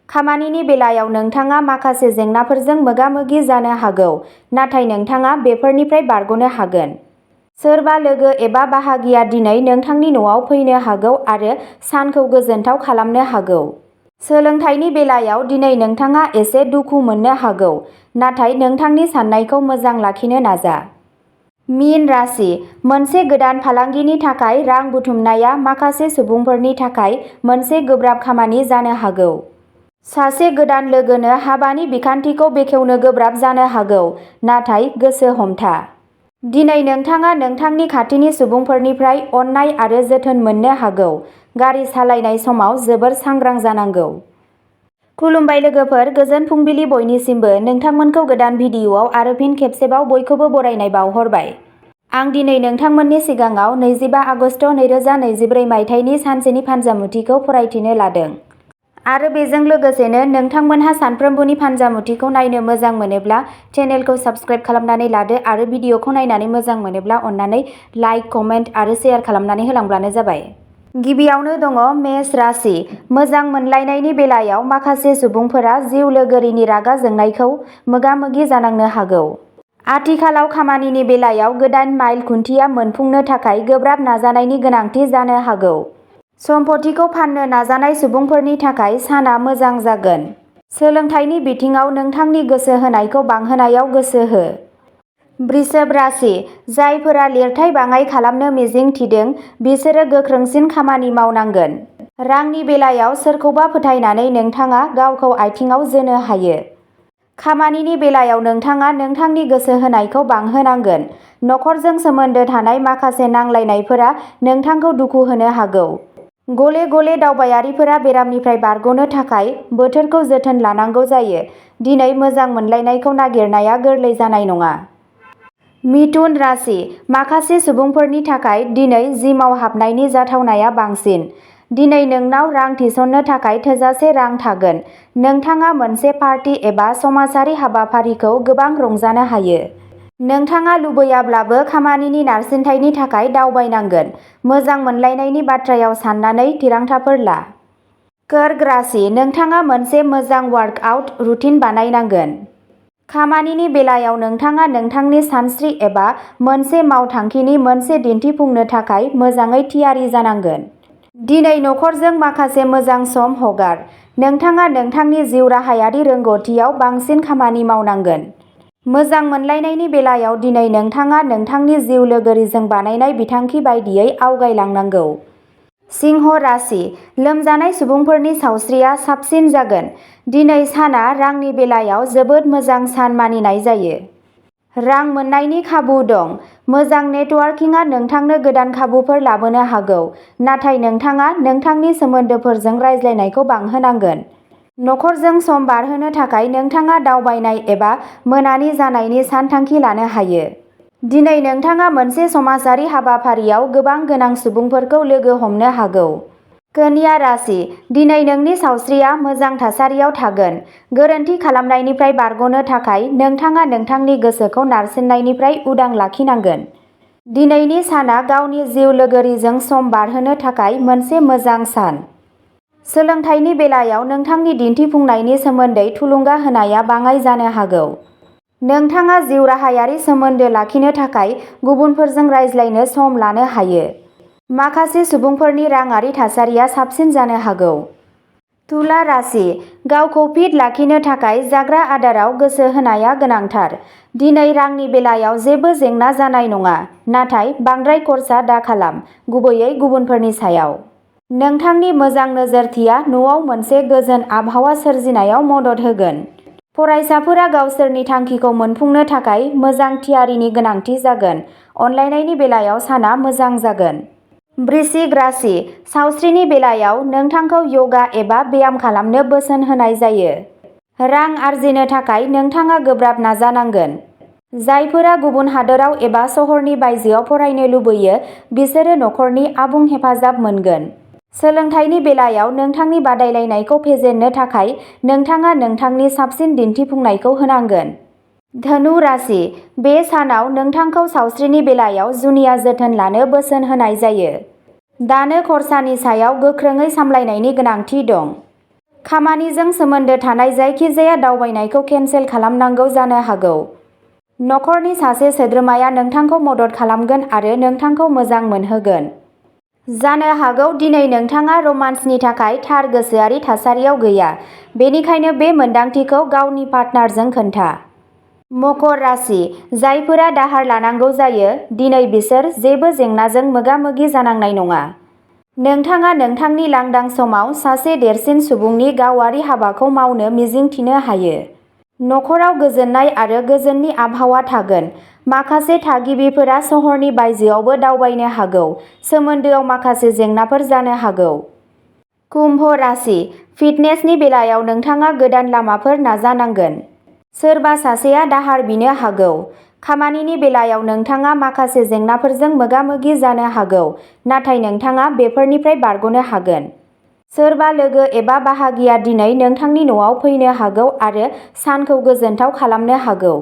S1: खामानिनि बेलायाव नोंथाङा माखासे जेंनाफोरजों मोगा-मोगि जानो हागौ, नाथाय नोंथाङा बेफोरनिफ्राय बारग'नो हागोन। सोरबा लोगो एबा बाहागिया दिनै नोंथांनि न'आव फैनो हागौ आरो सानखौ गोजोनथाव खालामनो हागौ। सोलोंथाइनि बेलायाव दिनै नोंथाङा एसे दुखु मोननो हागौ, नाथाय नोंथांनि साननायखौ मोजां लाखिनो नाजा। मीन राशि, मोनसे गोदान फालांगिनि थाखाय रां बुथुमनाया माखासे सुबुंफोरनि थाखाय मोनसे गोब्राब खामानि जानो हागौ। सासे गोदान लोगोनो हाबानि बिखान्थिखौ बेखेवनो गोब्राब जानो हागौ, नाथाय गोसो हमथा। दिनै नोंथाङा नोंथांनि खाथिनि सुबुंफोरनिफ्राय अननाय आरो जोथोन मोननो हागौ। गारि सालायनाय समाव जोबोर सांग्रां जानांगौ। खुलुमबाय लोगोफोर, गोजोन फुंबिलि बयनिसिमबो। नोंथांमोनखौ गोदान भिडिअ'आव आरो फिन खेबसेबाव बयखौबो बरायनाय बावहरबाय। आं दिनै नोंथांमोननि सिगाङाव 25 आगस्ट 2023 मायथाइनि सानसेनि फानजामुथिखौ फरायथिनो लादों। आरो बेजों लोगोसेनो नोंथांमोनहा सानफ्रोमबोनि फानजामुथिखौ नायनो मोजां मोनोब्ला चेनेलखौ साबस्क्राइब खालामनानै लादो आरो भिडिअ'खौ नायनानै मोजां मोनोब्ला अन्नानै लाइक, कमेन्ट आरो शेयार खालामनानै होलांब्लानो जाबाय। गिबियावनो दङ मेष राशि। मोजां मोनलायनायनि बेलायाव माखासे सुबुंफोरा जिउ लोगोरिनि रागा जोंनायखौ मोगा-मोगि जानांनो हागौ। आथिखालाव खामानिनि बेलायाव गोदान माइल खुन्थिया मोनफुंनो थाखाय गोब्राब नाजानायनि गोनांथि जानो हागौ। सम्पथिखौ फाननो नाजानाय सुबुंफोरनि थाखाय साना मोजां जागोन। सोलोंथाइनि बिथिङाव नोंथांनि गोसो होनायखौ बांहोनायाव गोसो हो। वृषभ राशि, जायफोरा लिरथाय बाङाइ खालामनो मिजिं थिदों, बिसोरो गोख्रोंसिन खामानि मावनांगोन। रांनि बेलायाव सोरखौबा फोथायनानै नोंथाङा गावखौ आथिंआव जोनो हायो। खामानिनि बेलायाव नोंथाङा नोंथांनि गोसो होनायखौ बांहोनांगोन। नखरजों सोमोन्दो थानाय माखासे नांलायनायफोरा नोंथांखौ दुखु होनो हागौ। गले-गले दावबायारिफोरा बेरामनिफ्राय बारग'नो थाखाय बोथोरखौ जोथोन लानांगौ जायो। दिनै मोजां मोनलायनायखौ नागिरनाया गोरलै जानाय नङा। मिथुन राशि, माखासे सुबुंफोरनि थाखाय दिनै जिमाव हाबनायनि जाथावनाया बांसिन। दिनै नोंनाव रां थिसननो थाखाय थोजासे रां थागोन। नोंथाङा मोनसे पार्टी एबा समाजारि हाबाफारिखौ गोबां रंजानो हायो। नोंथाङा लुबैयाब्लाबो खामानिनि नारसिनथायनि थाखाय दावबायनांगोन। मोजां मोनलायनायनि बाथ्रायाव साननानै थिरांथाफोर ला। कर्क राशि, नोंथाङा मोनसे मोजां वार्कआउट रुटिन बानायनांगोन। खामानिनि बेलायाव नोंथाङा नोंथांनि सानस्रि एबा मोनसे मावथांखिनि मोनसे दिन्थिफुंनो थाखाय मोजाङै थियारि जानांगोन। दिनै नखरजों माखासे मोजां सम हगार। नोंथाङा नोंथांनि जिउ राहायारि रोंग'थियाव बांसिन खामानि मावनांगोन। मोजां मोनलायनायनि बेलायाव दिनै नोंथाङा नोंथांनि जिउ लोगोरिजों बानायनाय बिथांखि बायदियै आवगायलांनांगौ। सिंह राशि, लोमजानाय सुबुंफोरनि सावस्रिया साबसिन जागोन। दिनै साना रांनि बेलायाव जोबोद मोजां सान मानिनाय जायो। रां मोननायनि खाबु दं। मोजां नेटवार्किंआ नोंथांनो गोदान खाबुफोर लाबोनो हागौ, नाथाय नोंथाङा नोंथांनि सोमोन्दोफोरजों रायज्लायनायखौ बांहोनांगोन। नखरजों सम बारहोनो थाखाय नोंथाङा दावबायनाय एबा मोनानि जानायनि सानथांखि लानो हायो। दिनै नोंथाङा मोनसे समाजारि हाबाफारियाव गोबां गोनां सुबुंफोरखौ लोगो हमनो हागौ। कन्या राशि, दिनै नोंनि सावस्रिया मोजां थासारियाव थागोन। गोरोन्थि खालामनायनिफ्राय बारग'नो थाखाय नोंथाङा नोंथांनि गोसोखौ नारसिननायनिफ्राय उदां लाखिनांगोन। दिनैनि साना गावनि जिउ लोगोरिजों सम बारहोनो थाखाय मोनसे मोजां सान। सोलोंथाइनि बेलायाव नोंथांनि दिन्थिफुंनायनि सोमोन्दै थुलुंगा होनाया बाङाइ जानो हागौ। नोंथाङा जिउराहायारि सोमोन्दो लाखिनो थाखाय गुबुनफोरजों रायज्लायनो सम लानो हायो। माखासे सुबुंफोरनि राङारि थासारिया साबसिन जानो हागौ। तुला राशि, गावखौ फिट लाखिनो थाखाय जाग्रा आदाराव गोसो होनाया गोनांथार। दिनै रांनि बेलायाव जेबो जेंना जानाय नङा, नाथाय बांद्राय खर्सा दाखालाम, गुबैयै गुबुनफोरनि सायाव। नोंथांनि मोजां नोजोरथिया न'आव मोनसे गोजोन आबहावा सोरजिनायाव मदद होगोन। फरायसाफोरा गावसोरनि थांखिखौ मोनफुंनो थाखाय मोजां थियारिनि गोनांथि जागोन। अनलायनायनि बेलायाव साना मोजां जागोन। वृश्चिक राशि, सावस्रिनि बेलायाव नोंथांखौ यगा एबा ब्याम खालामनो बोसोन होनाय जायो। रां आर्जिनो थाखाय नोंथाङा गोब्राब नाजानांगोन। जायफोरा गुबुन हादोराव एबा सहरनि बायजोआव फरायनो लुबैयो, बिसोरो नखरनि आबुं हेफाजाब मोनगोन। सोलोंथाइनि बेलायाव नोंथांनि बादायलायनायखौ फेजेननो थाखाय नोंथाङा नोंथांनि साबसिन दिन्थिफुंनायखौ होनांगोन। धनु राशि, बे सानाव नोंथांखौ सावस्रिनि बेलायाव जुनिया जोथोन लानो बोसोन होनाय जायो। दानो खरसानि सायाव गोख्रोङै सामलायनायनि गोनांथि दं। खामानिजों सोमोन्दो थानाय जायखिजाया दावबायनायखौ केनसेल खालामनांगौ जानो हागौ। नखरनि सासे सोद्रोमाया नोंथांखौ मदद खालामगोन आरो नोंथांखौ मोजां मोनहोगोन। जानो हागौ दिनै नोंथाङा रमान्सनि थाखाय थार गोसोआरि थासारियाव गैया, बेनिखायनो बे मोन्दांथिखौ गावनि पार्टनारजों खोन्था। मकर राशि, जायफोरा दाहार लानांगौ जायो, दिनै बिसोर जेबो जेंनाजों मोगा-मोगि जानांनाय नङा। नोंथाङा नोंथांनि लांदां समाव सासे देरसिन सुबुंनि गावारि हाबाखौ मावनो मिजिंथिनो हायो। नखराव गोजोननाय आरो गोजोननि आबहावा थागोन। माखासे थागिबिफोरा सहरनि बायजोआवबो दावबायनो हागौ। सोमोन्दोआव माखासे जेंनाफोर जानो हागौ। कुम्भ राशि, फिटनेसनि बेलायाव नोंथाङा गोदान लामाफोर नाजानांगोन। सोरबा सासेया दाहार बिनो हागौ। खामानिनि बेलायाव नोंथाङा माखासे जेंनाफोरजों मोगा-मोगि जानो हागौ, नाथाय नोंथाङा बेफोरनिफ्राय बारग'नो हागोन। सोरबा लोगो एबा बाहागिया दिनै नोंथांनि न'आव फैनो हागौ आरो सानखौ गोजोनथाव खालामनो हागौ।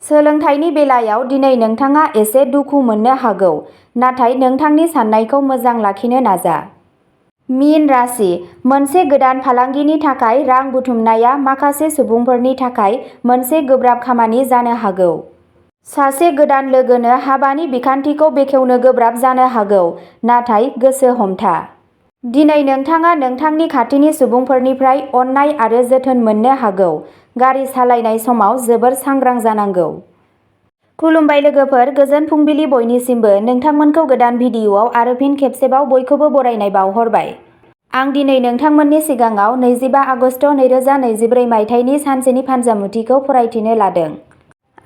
S1: सोलोंथाइनि बेलायाव दिनै नोंथाङा एसे दुखु मोननो हागौ, नाथाय नोंथांनि साननायखौ मोजां लाखिनो नाजा। मीन राशि, मोनसे गोदान फालांगिनि थाखाय रां बुथुमनाया माखासे सुबुंफोरनि थाखाय मोनसे गोब्राब खामानि जानो हागौ। सासे गोदान लोगोनो हाबानि बिखान्थिखौ बेखेवनो गोब्राब जानो हागौ, नाथाय गोसो हमथा। दिनै नोंथाङा नोंथांनि खाथिनि सुबुंफोरनिफ्राय अननाय आरो जोथोन मोननो हागौ। गारि सालायनाय समाव जोबोर सांग्रां जानांगौ। खुलुमबाय लोगोफोर, गोजोन फुंबिलि बयनिसिमबो। नोंथांमोनखौ गोदान भिडिअ'आव आरो फिन खेबसेबाव बयखौबो बरायनाय बावहरबाय। आं दिनै नोंथांमोननि सिगाङाव 25 आगस्ट 2024 मायथाइनि सानसेनि फानजामुथिखौ फरायथिनो लादों।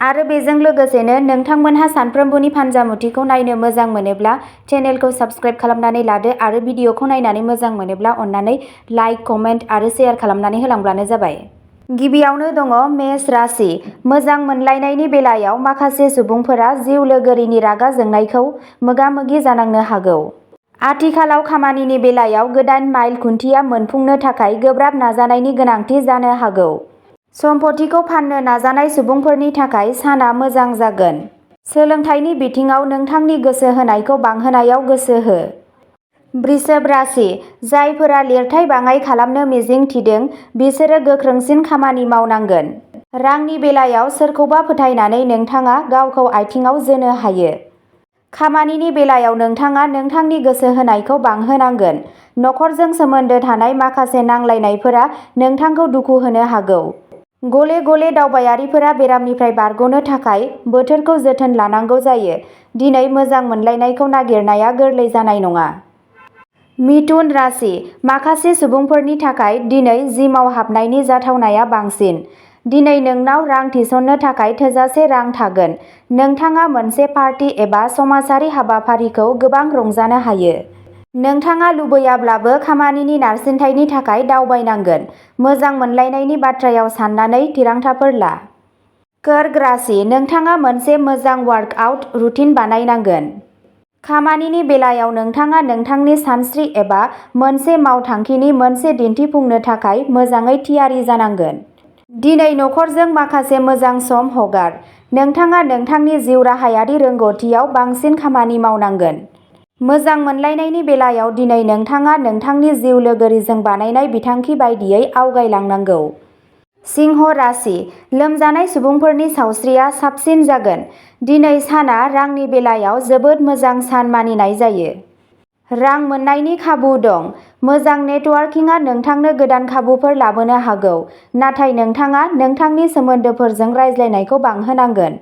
S1: आरो बेजों लोगोसेनो नोंथांमोनहा सानफ्रोमबोनि फानजामुथिखौ नायनो मोजां मोनोब्ला चेनेलखौ साबस्क्राइब खालामनानै लादो आरो भिडिअ'खौ नायनानै मोजां मोनोब्ला अन्नानै लाइक, कमेन्ट आरो शेयार खालामनानै होलांब्लानो जाबाय। गिबियावनो दङ मेष राशि, मोजां मोनलायनायनि बेलायाव माखासे सुबुंफोरा जिउ लोगोरिनि रागा जोंनायखौ मोगा-मोगि जानांनो हागौ। आथिखालाव खामानिनि बेलायाव गोदान माइल खुन्थिया मोनफुंनो थाखाय गोब्राब नाजानायनि गोनांथि जानो हागौ। सम्पथिखौ फाननो नाजानाय सुबुंफोरनि थाखाय साना मोजां जागोन। सोलोंथाइनि बिथिङाव नोंथांनि गोसो होनायखौ बांहोनायाव गोसो हो। वृषभ राशि, जायफोरा लिरथाय बाङाइ खालामनो मिजिं थिदों, बिसोरो गोख्रोंसिन खामानि मावनांगोन। रांनि बेलायाव सोरखौबा फोथायनानै नोंथाङा गावखौ आथिंआव जोनो हायो। खामानिनि बेलायाव नोंथाङा नोंथांनि गोसो होनायखौ बांहोनांगोन। नखरजों सोमोन्दो थानाय माखासे नांलायनायफोरा नोंथांखौ दुखु होनो हागौ। गले गले दावबायारिफोरा बेरामनिफ्राय बारग'नो थाखाय बोथोरखौ जोथोन लानांगौ जायो। दिनै मोजां मोनलायनायखौ नागिरनाया गोरलै जानाय नङा। मिथुन राशि माखासे सुबुंफोरनि थाखाय दिनै जिमाव हाबनायनि जाथावनाया बांसिन। दिनै नोंनाव रां थिसननो थाखाय थोजासे रां थागोन। नोंथाङा मोनसे पार्टी एबा समाजारि हाबाफारिखौ गोबां रंजानो हायो। नोंथाङा लुबैयाब्लाबो खामानिनि नारसिनथायनि थाखाय दावबायनांगोन। मोजां मोनलायनायनि बाथ्रायाव साननानै थिरांथाफोर ला। कर्क राशि नोंथाङा मोनसे मोजां वार्कआउट रुटिन बानायनांगोन। खामानिनि बेलायाव नोंथाङा नोंथांनि सानस्रि एबा मोनसे मावथांखिनि मोनसे दिन्थिफुंनो थाखाय मोजाङै थियारि जानांगोन। दिनै नखरजों माखासे मोजां सम हगार। नोंथाङा नोंथांनि जिउराहायारि रोंग'थियाव बांसिन खामानि मावनांगोन। मोजां मोनलायनायनि बेलायाव दिनै नोंथाङा नोंथांनि जिउ लोगोरिजों बानायनाय बिथांखि बायदियै आवगायलांनांगौ। सिंह राशि लोमजानाय सुबुंफोरनि सावस्रिया साबसिन जागोन। दिनै साना रांनि बेलायाव जोबोद मोजां सान मानिनाय जायो। रां मोन्नायनि खाबु दं। मोजां नेटवार्किंआ नोंथांनो गोदान खाबुफोर लाबोनो हागौ, नाथाय नोंथाङा नोंथांनि सोमोन्दोफोरजों रायज्लायनायखौ बांहोनांगोन।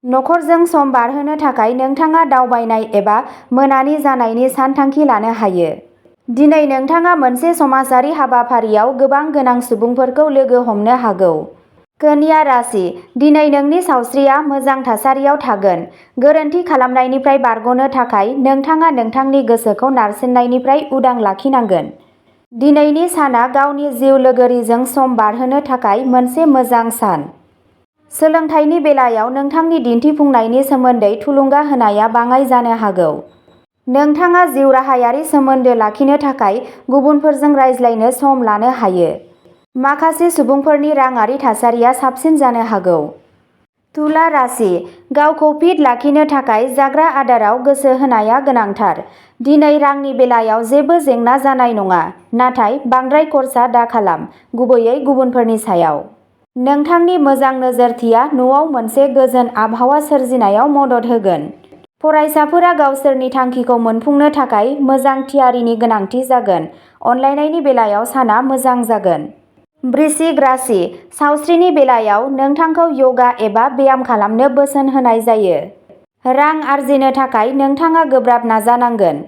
S1: नखरजों सम बारहोनो थाखाय नोंथाङा दावबायनाय एबा मोनानि जानायनि सानथांखि लानो हायो। दिनै नोंथाङा मोनसे समाजारि हाबाफारियाव गोबां गोनां सुबुंफोरखौ लोगो हमनो हागौ। कन्या राशि दिनै नोंनि सावस्रिया मोजां थासारियाव थागोन। गोरोन्थि खालामनायनिफ्राय बारग'नो थाखाय नोंथाङा नोंथांनि गोसोखौ नारसिननायनिफ्राय उदां लाखिनांगोन। दिनैनि साना गावनि जिउ लोगोरिजों सम बारहोनो थाखाय मोनसे मोजां सान। सोलोंथाइनि बेलायाव नोंथांनि दिन्थिफुंनायनि सोमोन्दै थुलुंगा होनाया बाङाइ जानो हागौ। नोंथाङा जिउराहायारि सोमोन्दो लाखिनो थाखाय गुबुनफोरजों रायज्लायनो सम लानो हायो। माखासे सुबुंफोरनि राङारि थासारिया साबसिन जानो हागौ। तुला राशि गावखौ फिट लाखिनो थाखाय जाग्रा आदाराव गोसो होनाया गोनांथार। दिनै रांनि बेलायाव जेबो जेंना जानाय नङा, नाथाय बांद्राय खर्सा दाखालाम, गुबैयै गुबुनफोरनि सायाव। नोंथांनि मोजां नोजोरथिया न'आव मोनसे गोजोन आबहावा सोरजिनायाव मदद होगोन। फरायसाफोरा गावसोरनि थांखिखौ मोनफुंनो थाखाय मोजां थियारिनि गोनांथि जागोन। अनलायनायनि बेलायाव साना मोजां जागोन। वृश्चिक राशि सावस्रिनि बेलायाव नोंथांखौ य'गा एबा ब्याम खालामनो बोसोन होनाय जायो। रां आर्जिनो थाखाय नोंथाङा गोब्राब नाजानांगोन।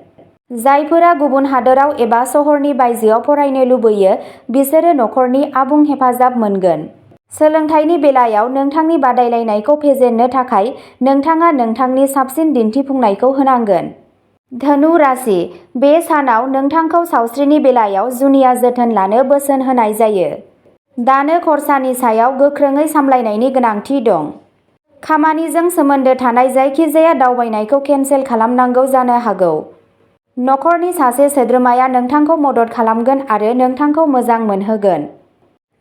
S1: जायफोरा गुबुन हादोराव एबा सहरनि बायजोआव फरायनो लुबैयो, बिसोरो नखरनि आबुं हेफाजाब मोनगोन। सोलोंथाइनि बेलायाव नोंथांनि बादायलायनायखौ फेजेननो थाखाय नोंथाङा नोंथांनि साबसिन दिन्थिफुंनायखौ होनांगोन। धनु राशि बे सानाव नोंथांखौ सावस्रिनि बेलायाव जुनिया जोथोन लानो बोसोन होनाय जायो। दानो खरसानि सायाव गोख्रोङै सामलायनायनि गोनांथि दं। खामानिजों सोमोन्दो थानाय जायखिजाया दावबायनायखौ केनसेल खालामनांगौ जानो हागौ। नखरनि सासे सोद्रोमाया नोंथांखौ मदद खालामगोन आरो नोंथांखौ मोजां मोनहोगोन।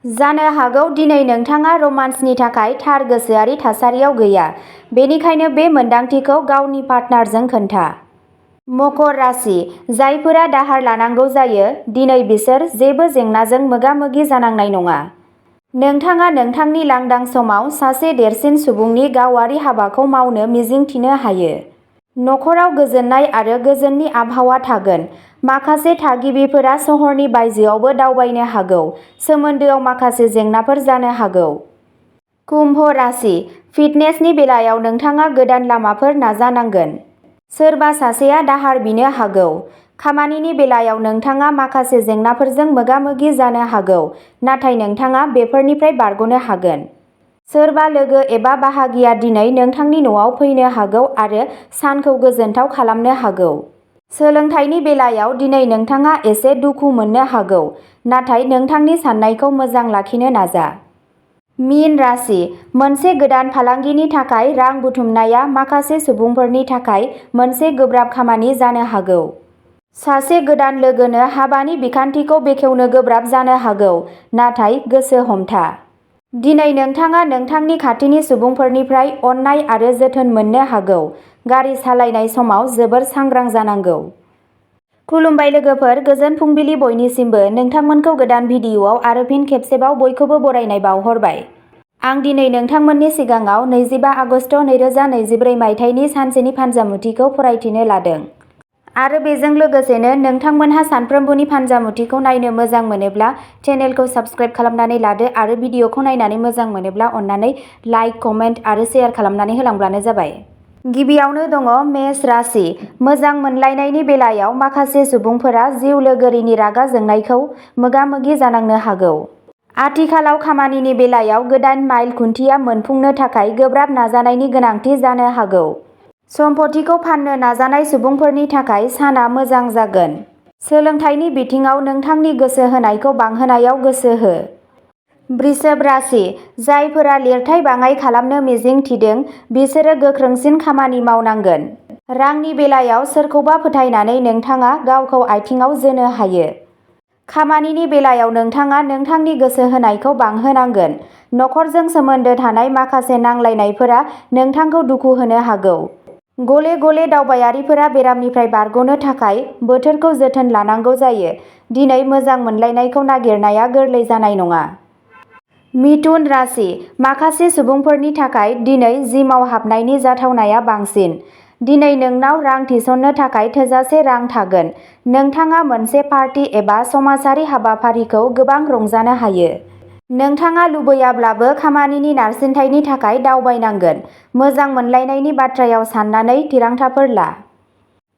S1: जानो हागौ दिनै नोंथाङा रमान्सनि थाखाय थार गोसोआरि थासारियाव गैया, बेनिखायनो बे मोन्दांथिखौ गावनि पार्टनारजों खोन्था। मकर राशि जायफोरा दाहार लानांगौ जायो, दिनै बिसोर जेबो जेंनाजों मोगा-मोगि जानांनाय नङा। नोंथाङा नोंथांनि लांदां समाव सासे देरसिन सुबुंनि गावारि हाबाखौ मावनो मिजिंथिनो हायो। नखराव गोजोननाय आरो गोजोननि आबहावा थागोन। माखासे थागिबिफोरा सहरनि बायजोआवबो दावबायनो हागौ। सोमोन्दोआव माखासे जेंनाफोर जानो हागौ। कुम्भ राशि फिटनेसनि बेलायाव नोंथाङा गोदान लामाफोर नाजानांगोन। सोरबा सासेया दाहार बिनो हागौ। खामानिनि बेलायाव नोंथाङा माखासे जेंनाफोरजों मोगा-मोगि जानो हागौ, नाथाय नोंथाङा बेफोरनिफ्राय बारग'नो हागोन। सोरबा लोगो एबा बाहागिया दिनै नोंथांनि न'आव फैनो हागौ आरो सानखौ गोजोनथाव खालामनो हागौ। सोलोंथाइनि बेलायाव दिनै नोंथाङा एसे दुखु मोननो हागौ, नाथाय नोंथांनि साननायखौ मोजां लाखिनो नाजा। मीन राशि मोनसे गोदान फालांगिनि थाखाय रां बुथुमनाया माखासे सुबुंफोरनि थाखाय मोनसे गोब्राब खामानि जानो हागौ। सासे गोदान लोगोनो हाबानि बिखान्थिखौ बेखेवनो गोब्राब जानो हागौ, नाथाय गोसो हमथा। दिनै नोंथाङा नोंथांनि खाथिनि सुबुंफोरनिफ्राय अननाय आरो जोथोन मोननो हागौ। गारि सालायनाय समाव जोबोर सांग्रां जानांगौ। खुलुमबाय लोगोफोर, गोजोन फुंबिलि बयनिसिमबो। नोंथांमोनखौ गोदान भिडिअ'आव आरो फिन खेबसेबाव बयखौबो बरायनाय बावहरबाय। आं दिनै नोंथांमोननि सिगाङाव 25 आगस्ट 2024 मायथाइनि सानसेनि फानजामुथिखौ फरायथिनो लादों। आरो बेजों लोगोसेनो नोंथांमोनहा सानफ्रोमबोनि फानजामुथिखौ नायनो मोजां मोनोब्ला चेनेलखौ साबस्क्राइब खालामनानै लादो आरो भिडिअखौ नायनानै मोजां मोनोब्ला अन्नानै लाइक, कमेन्ट आरो शेयार खालामनानै होलांब्लानो जाबाय। गिबियावनो दङ मेष राशि। मोजां मोनलायनायनि बेलायाव माखासे सुबुंफोरा जिउ लोगोरिनि रागा जोंनायखौ मोगा-मोगि जानांनो हागौ। आथिखालाव खामानिनि बेलायाव गोदान माइल खुन्थिया मोनफुंनो थाखाय गोब्राब नाजानायनि गोनांथि जानो हागौ। सम्पथिखौ फाननो नाजानाय सुबुंफोरनि थाखाय साना मोजां जागोन। सोलोंथाइनि बिथिङाव नोंथांनि गोसो होनायखौ बांहोनायाव गोसो हो। वृषभ राशि। जायफोरा लिरथाय बाङाइ खालामनो मिजिं थिदों बिसोरो गोख्रोंसिन खामानि मावनांगोन। रांनि बेलायाव सोरखौबा फोथायनानै नोंथाङा गावखौ आथिंआव जोनो हायो। खामानिनि बेलायाव नोंथाङा नोंथांनि गोसो होनायखौ बांहोनांगोन। नखरजों सोमोन्दो थानाय माखासे नांलायनायफोरा नोंथांखौ दुखु होनो हागौ। गले-गले दावबायारिफोरा बेरामनिफ्राय बारग'नो थाखाय बोथोरखौ जोथोन लानांगौ जायो। दिनै मोजां मोनलायनायखौ नागिरनाया गोरलै जानाय नङा। मिथुन राशि। माखासे सुबुंफोरनि थाखाय दिनै जिमाव हाबनायनि जाथावनाया बांसिन। दिनै नोंनाव रां थिसननो थाखाय थोजासे रां थागोन। नोंथाङा मोनसे पार्टी एबा समाजारि हाबाफारिखौ गोबां रंजानो हायो। नोंथाङा लुबैयाब्लाबो खामानिनि नारसिनथायनि थाखाय दावबायनांगोन। मोजां मोनलायनायनि बाथ्रायाव साननानै थिरांथाफोर ला।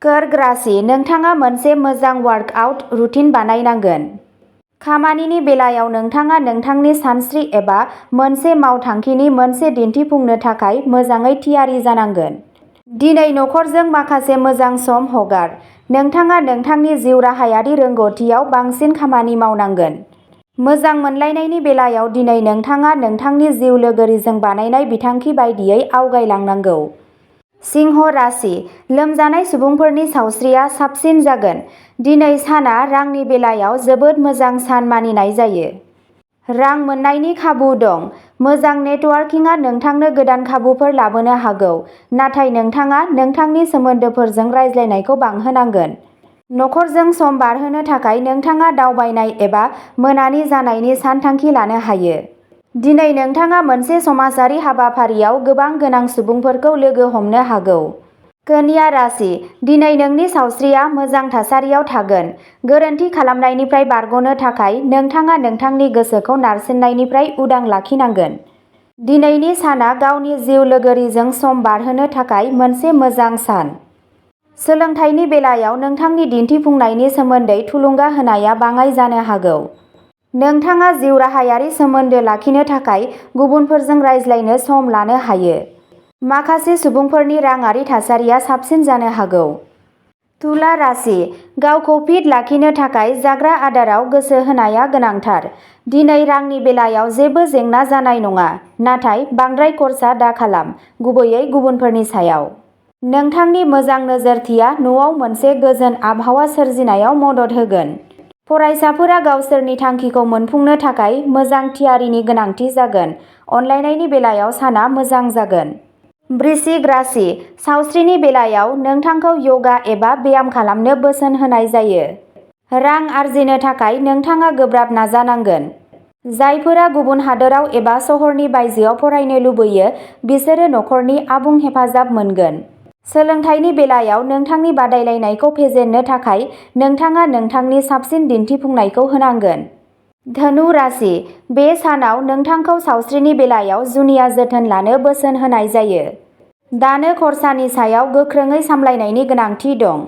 S1: कर्क राशि। नोंथाङा मोनसे मोजां वार्कआउट रुटिन बानायनांगोन। खामानिनि बेलायाव नोंथाङा नोंथांनि सानस्रि एबा मोनसे मावथांखिनि मोनसे दिन्थिफुंनो थाखाय मोजाङै थियारि जानांगोन। दिनै नखरजों माखासे मोजां सम हगार। नोंथाङा नोंथांनि जिउराहायारि रोंग'थियाव बांसिन खामानि मावनांगोन। मोजां मोनलायनायनि बेलायाव दिनै नोंथाङा नोंथांनि जिउ लोगोरिजों बानायनाय बिथांखि बायदियै आवगायलांनांगौ। सिंह राशि। लोमजानाय सुबुंफोरनि सावस्रिया साबसिन जागोन। दिनै साना रांनि बेलायाव जोबोद मोजां सान मानिनाय जायो। रां मोन्नायनि खाबु दं। मोजां नेटवार्किंआ नोंथांनो गोदान खाबुफोर लाबोनो हागौ। नाथाय नोंथाङा नोंथांनि सोमोन्दोफोरजों रायज्लायनायखौ बांहोनांगोन। नखरजों सम बारहोनो थाखाय नोंथाङा दावबायनाय एबा मोनानि जानायनि सानथांखि लानो हायो। दिनै नोंथाङा मोनसे समाजारि हाबाफारियाव गोबां गोनां सुबुंफोरखौ लोगो हमनो हागौ। कन्या राशि। दिनै नोंनि सावस्रिया मोजां थासारियाव थागोन। गोरोन्थि खालामनायनिफ्राय बारग'नो थाखाय नोंथाङा नोंथांनि गोसोखौ नारसिननायनिफ्राय उदां लाखिनांगोन। दिनैनि साना गावनि जिउ लोगोरिजों सम बारहोनो थाखाय मोनसे मोजां सान। सोलोंथाइनि बेलायाव नोंथांनि दिन्थिफुंनायनि सोमोन्दै थुलुंगा होनाया बाङाइ जानो हागौ। नोंथाङा जिउराहायारि सोमोन्दो लाखिनो थाखाय गुबुनफोरजों रायज्लायनो सम लानो हायो। माखासे सुबुंफोरनि राङारि थासारिया साबसिन जानो हागौ। तुला राशि। गावखौ फिट लाखिनो थाखाय जाग्रा आदाराव गोसो होनाया गोनांथार। दिनै रांनि बेलायाव जेबो जेंना जानाय नङा। नाथाय बांद्राय खर्सा दाखालाम, गुबैयै गुबुनफोरनि सायाव। नोंथांनि मोजां नोजोरथिया न'आव मोनसे गोजोन आबहावा सोरजिनायाव मदद होगोन। फरायसाफोरा गावसोरनि थांखिखौ मोनफुंनो थाखाय मोजां थियारिनि गोनांथि जागोन। अनलायनायनि बेलायाव साना मोजां जागोन। वृश्चिक राशि। सावस्रिनि बेलायाव नोंथांखौ य'गा एबा ब्याम खालामनो बोसोन होनाय जायो। रां आर्जिनो थाखाय नोंथाङा गोब्राब नाजानांगोन। जायफोरा गुबुन हादोराव एबा सहरनि बायजोआव फरायनो लुबैयो बिसोरो नखरनि आबुं हेफाजाब मोनगोन। सोलोंथाइनि बेलायाव नोंथांनि बादायलायनायखौ फेजेननो थाखाय नोंथाङा नोंथांनि साबसिन दिन्थिफुंनायखौ होनांगोन। धनु राशि। बे सानाव नोंथांखौ सावस्रिनि बेलायाव जुनिया जोथोन लानो बोसोन होनाय जायो। दानो खरसानि सायाव गोख्रोङै सामलायनायनि गोनांथि दं।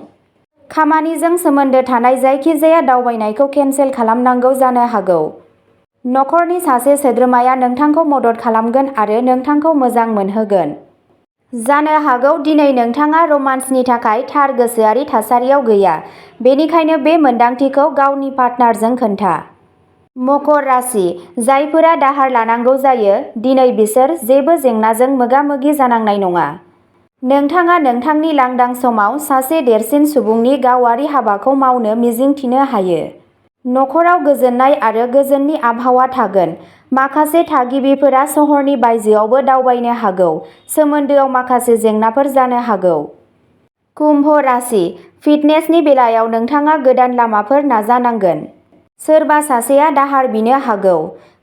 S1: खामानिजों सोमोन्दो थानाय जायखिजाया दावबायनायखौ केनसेल खालामनांगौ जानो हागौ। नखरनि सासे सोद्रोमाया नोंथांखौ मदद खालामगोन आरो नोंथांखौ मोजां मोनहोगोन। जानो हागौ दिनै नोंथाङा रमान्सनि थाखाय थार गोसोआरि थासारियाव गैया, बेनिखायनो बे मोन्दांथिखौ गावनि पार्टनारजों खोन्था। मकर राशि। जायफोरा दाहार लानांगौ जायो दिनै बिसोर जेबो जेंनाजों मोगा-मोगि जानांनाय नङा। नोंथाङा नोंथांनि लांदां समाव सासे देरसिन सुबुंनि गावारि हाबाखौ मावनो मिजिंथिनो हायो। नखराव गोजोननाय आरो गोजोननि आबहावा थागोन। माखासे थागिबिफोरा सहरनि बायजोआवबो दावबायनो हागौ। सोमोन्दोआव माखासे जेंनाफोर जानो हागौ। कुम्भ राशि। फिटनेसनि बेलायाव नोंथाङा गोदान लामाफोर नाजानांगोन। सोरबा सासेया दाहार बिनो हागौ।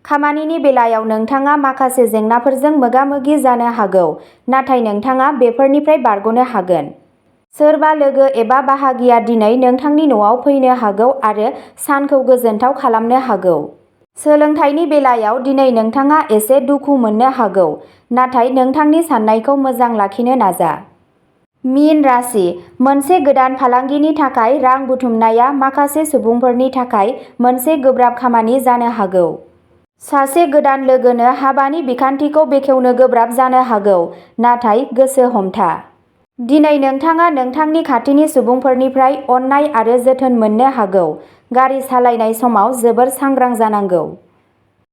S1: खामानिनि बेलायाव नोंथाङा माखासे जेंनाफोरजों मोगा-मोगि जानो हागौ, नाथाय नोंथाङा बेफोरनिफ्राय बारग'नो हागोन। सोरबा लोगो एबा बाहागिया दिनै नोंथांनि न'आव फैनो हागौ आरो सानखौ गोजोनथाव खालामनो हागौ। सोलोंथाइनि बेलायाव दिनै नोंथाङा एसे दुखु मोननो हागौ, नाथाय नोंथांनि साननायखौ मोजां लाखिनो नाजा। मीन राशि, मोनसे गोदान फालांगिनि थाखाय रां बुथुमनाया माखासे सुबुंफोरनि थाखाय मोनसे गोब्राब खामानि जानो हागौ। सासे गोदान लोगोनो हाबानि बिखान्थिखौ बेखेवनो गोब्राब जानो हागौ, नाथाय गोसो हमथा। दिनै नोंथाङा नोंथांनि खाथिनि सुबुंफोरनिफ्राय अननाय आरो जोथोन मोननो हागौ। गारि सालायनाय समाव जोबोर सांग्रां जानांगौ।